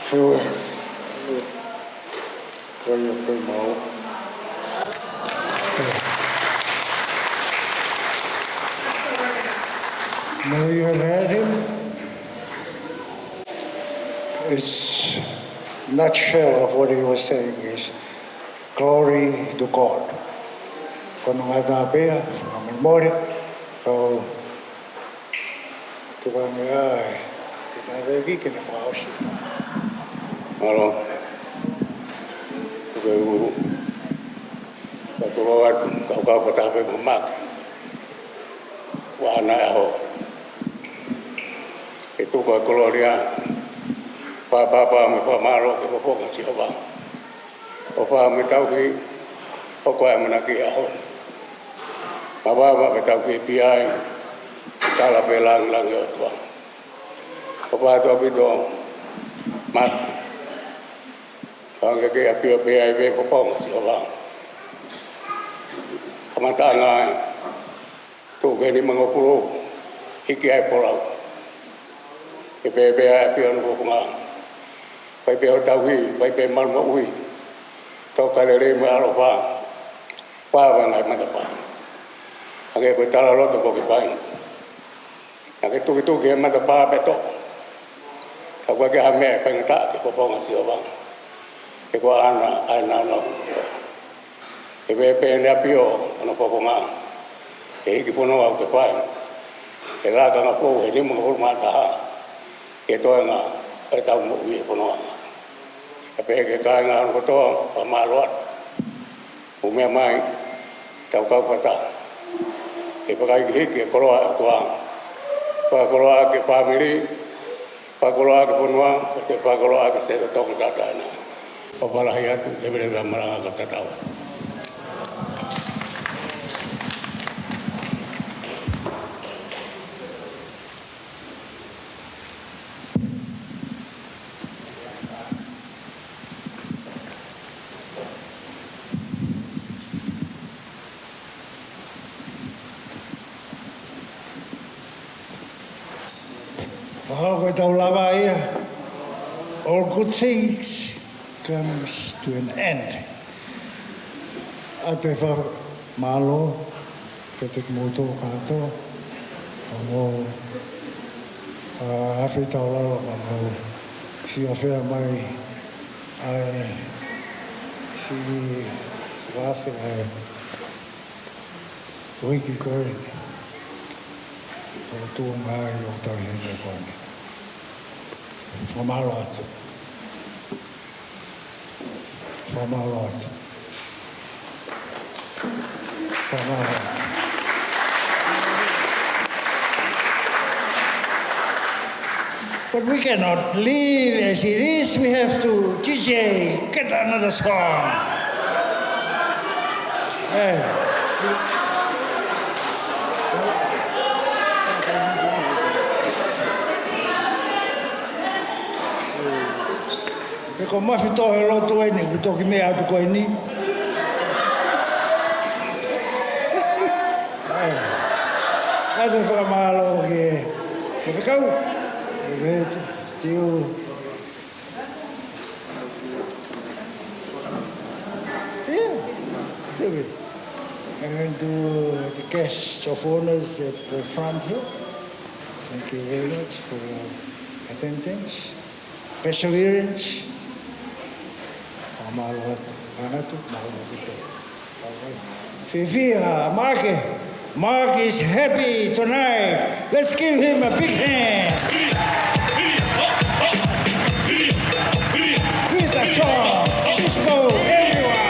He, he, ko ia pē mālō. Now you have heard him. It's nutshell of what he was saying is, Glory to God. Ko hono ngata pē ia, fakamolemole, kau tuku ange ʻa e, ke tā teki ke ne fakaʻosi. Mālō. Tuku e ʻuhu. Ka koloa atu, kau kau ka tape mamake. Ua ana e ʻaho. Ke tuku e kolōlia, fakapapau mo e fakamālō ki he fofonga ʻo Sihova. ʻO fai mo tauhi, ʻo ko e ʻamanaki ʻaho ni. Mavahe mo e tauhi pē ai, tala pē lāngilangi ʻOtua. ʻO fai atu ʻaupito, Maki. Hangē ko e ʻapio pē ai pē fofonga ʻo Sihova. Kamataʻanga ai. Tuʻu ki he nimangofulu, hiki ai e folau. Ke pehē pē ʻa e ʻapio hono fofonga. Fai pē hoʻo tauhi, fai pē malu moʻui. Toka lelei mo e ʻaloʻofa. Fai pē ngaahi matapā. Hangē ko e talaloto ʻoku ke fai. Naʻa ke tukituki he matapā pē ʻo toʻo. Ka ʻoku ʻikai ha meʻa ʻe faingataʻa ki he fofonga ʻo Sihova. He ko ʻAna, ʻa e nāunau. He pehē pē ʻene ʻapio hono fofonga. He hiki fono ʻoku ke fai. He lakanga foʻou he nimangofulu mā taha. Ke toenga ʻetau moʻui he fono ʻanga. He pehē ki he kāinga hono kotoa, fakamālō atu. Mou meʻa mai, tau kau fakataha. Ke fakahikihiki e koloa ʻa e ʻOtua. Fakakoloa ki he fāmili, fakakoloa ki he fonua, ʻo toe fakakoloa ki he Siasi ʻo Tonga Tauʻatāina. ʻOfa lahi atu, leveleva malanga ka tatau. ʻA, ko e tau lava ia. All good things comes to an end. ʻA, toe fakamālō kiate kimoutolu kātoa, ʻa, mou, ʻa, afe taulalo ka mou siʻi afe mai ʻa e siʻi afe ʻa e uike ko eni. ʻO tuʻunga ai ʻo tau hene ko eni. Fakamālō atu. Fakamālō atu. Fakamālō atu. But we cannot leave as it is. We have to, D J, get another song. Hey. He ko e mafi tō he lotu eni, ʻoku toki meʻa atu ko eni. ʻAi. ʻAi, te u fakamālō ki he, ki he fekau. Ki he, ki he, yeah, there we. And to the guests of honors at the front here, thank you very much for your attendance. Perseverance. Mālō atu, ʻamanaki, mālō atu. Fiefia, Maʻake. Mark is happy tonight. Let's give him a big hand. With a song, disco, everyone.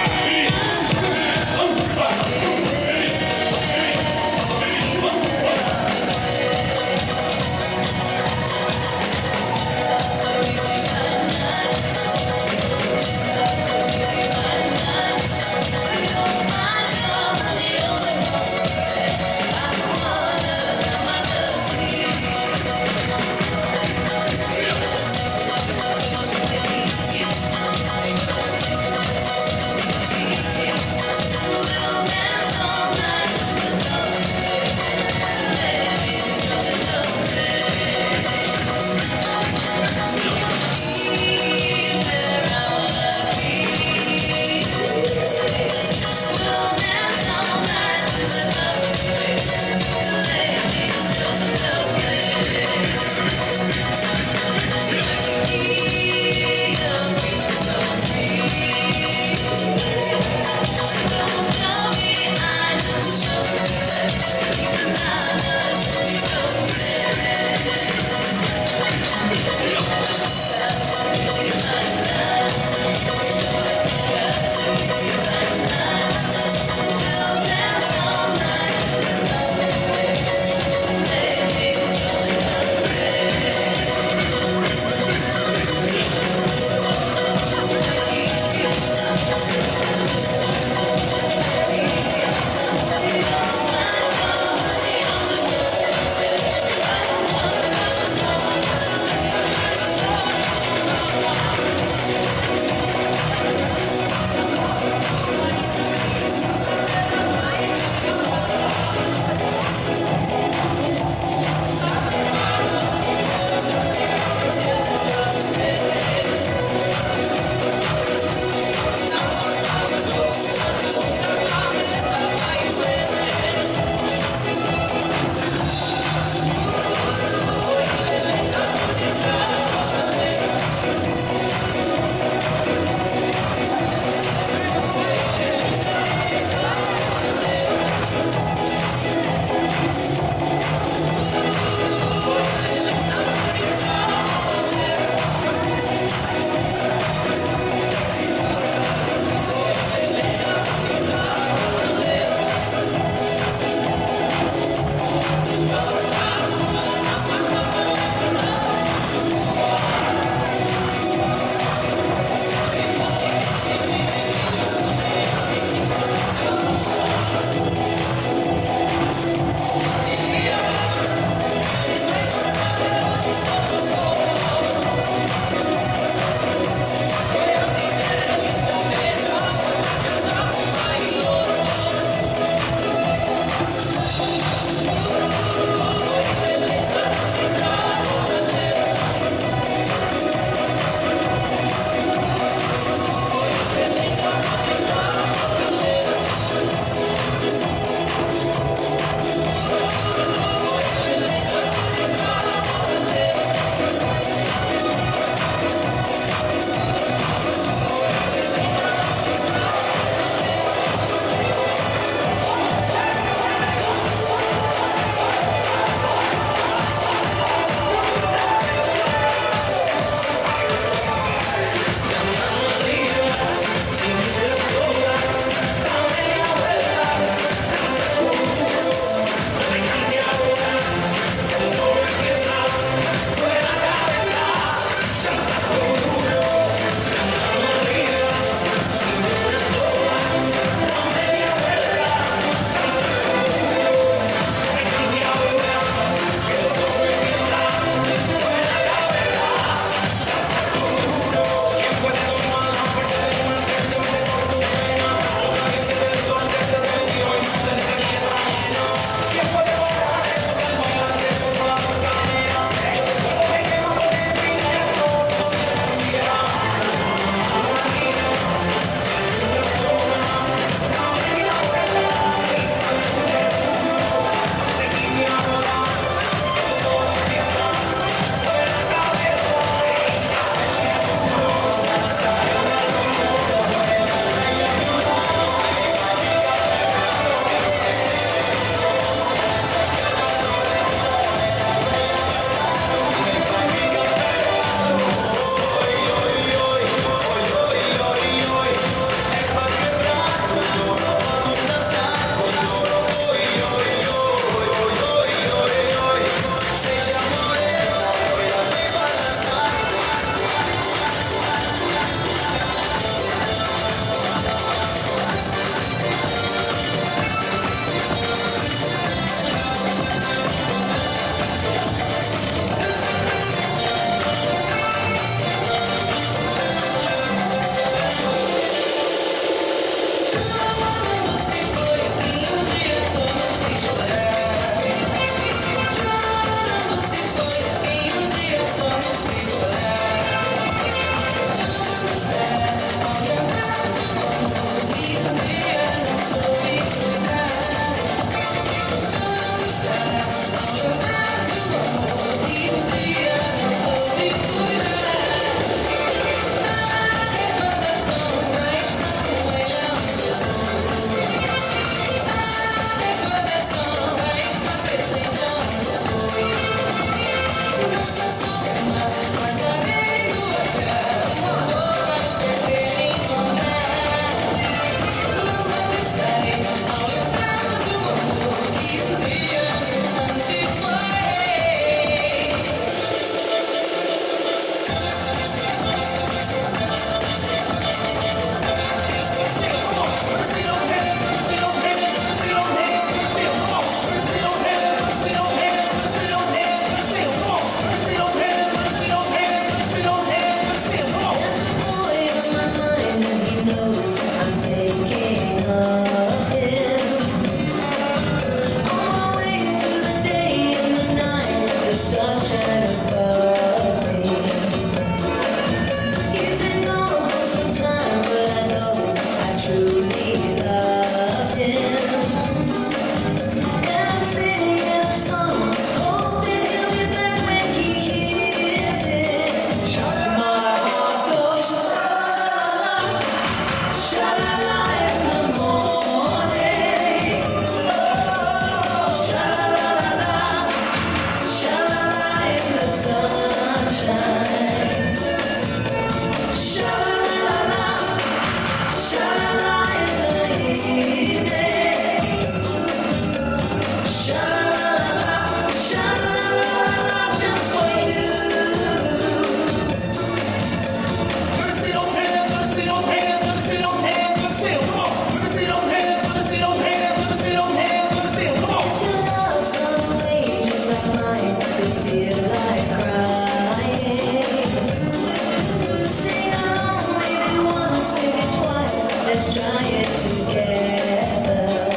Let's try it together.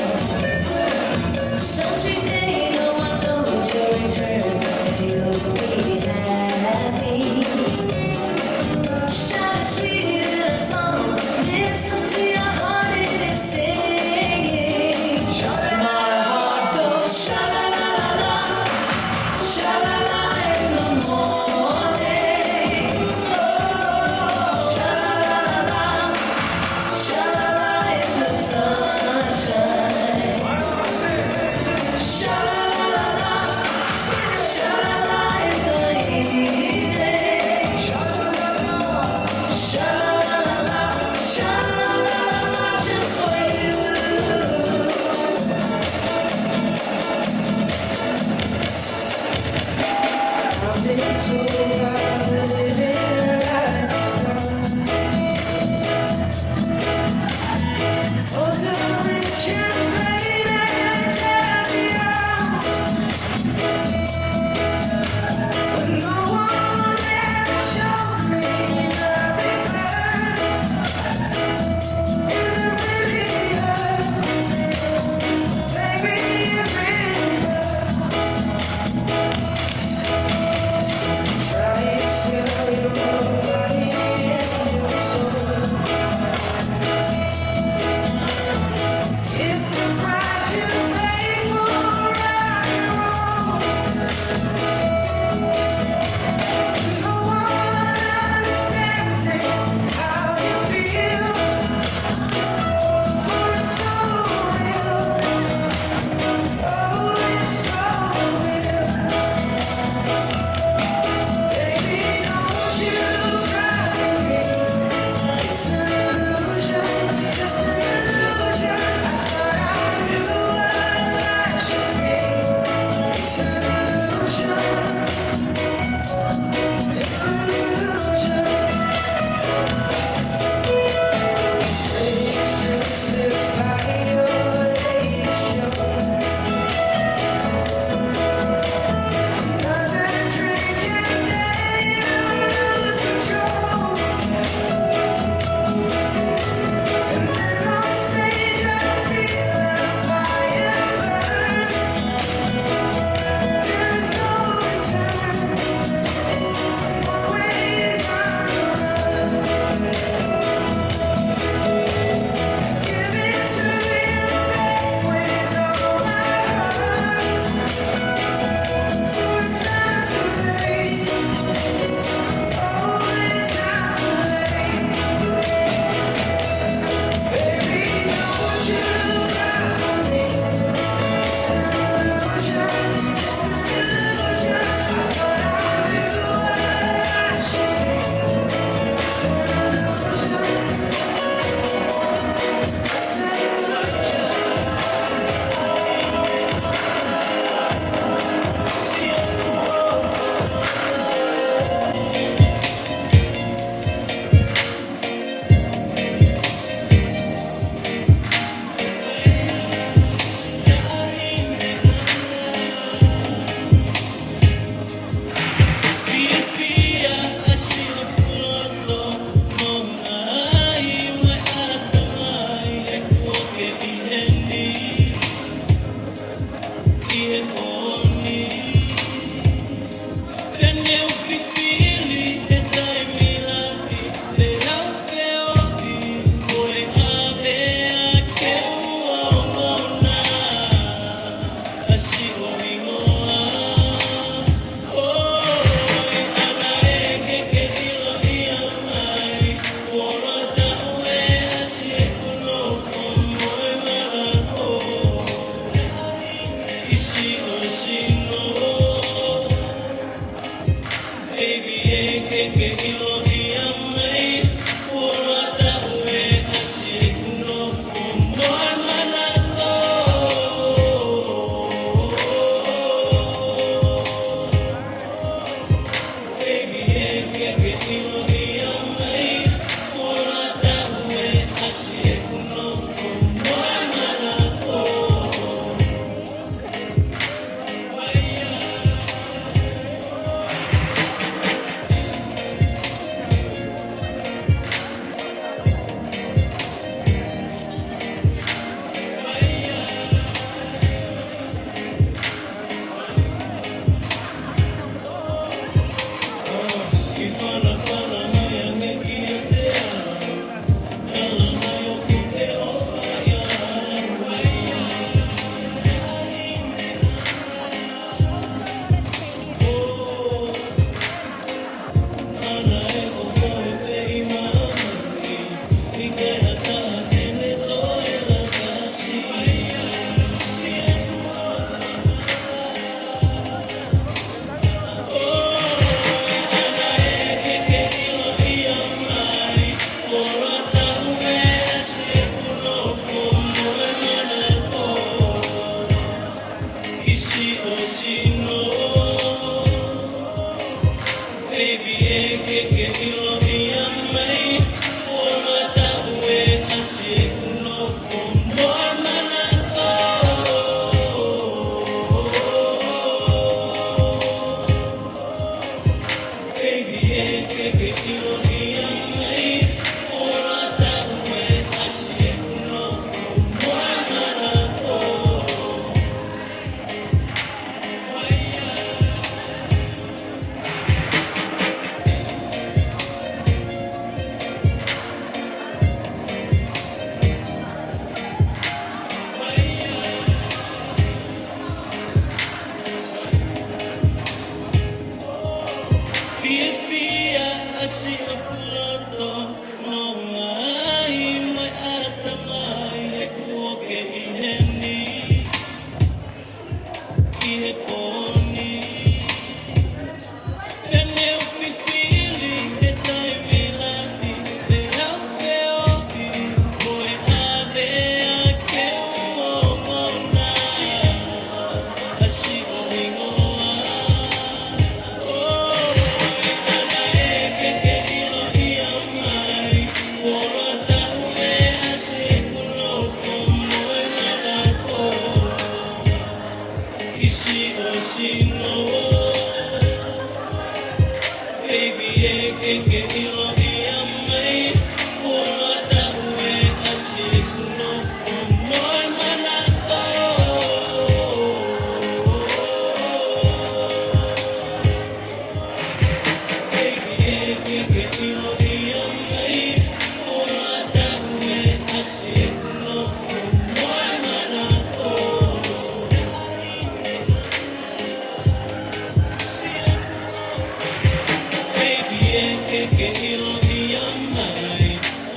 Some sweet day, no one knows your return, and you'll be happy. Shout a sweet little song, listen to your heart, it is singing. My heart goes sha la la la la, sha la la in the morning. Oh, sha la la la la, sha la la in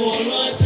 All right.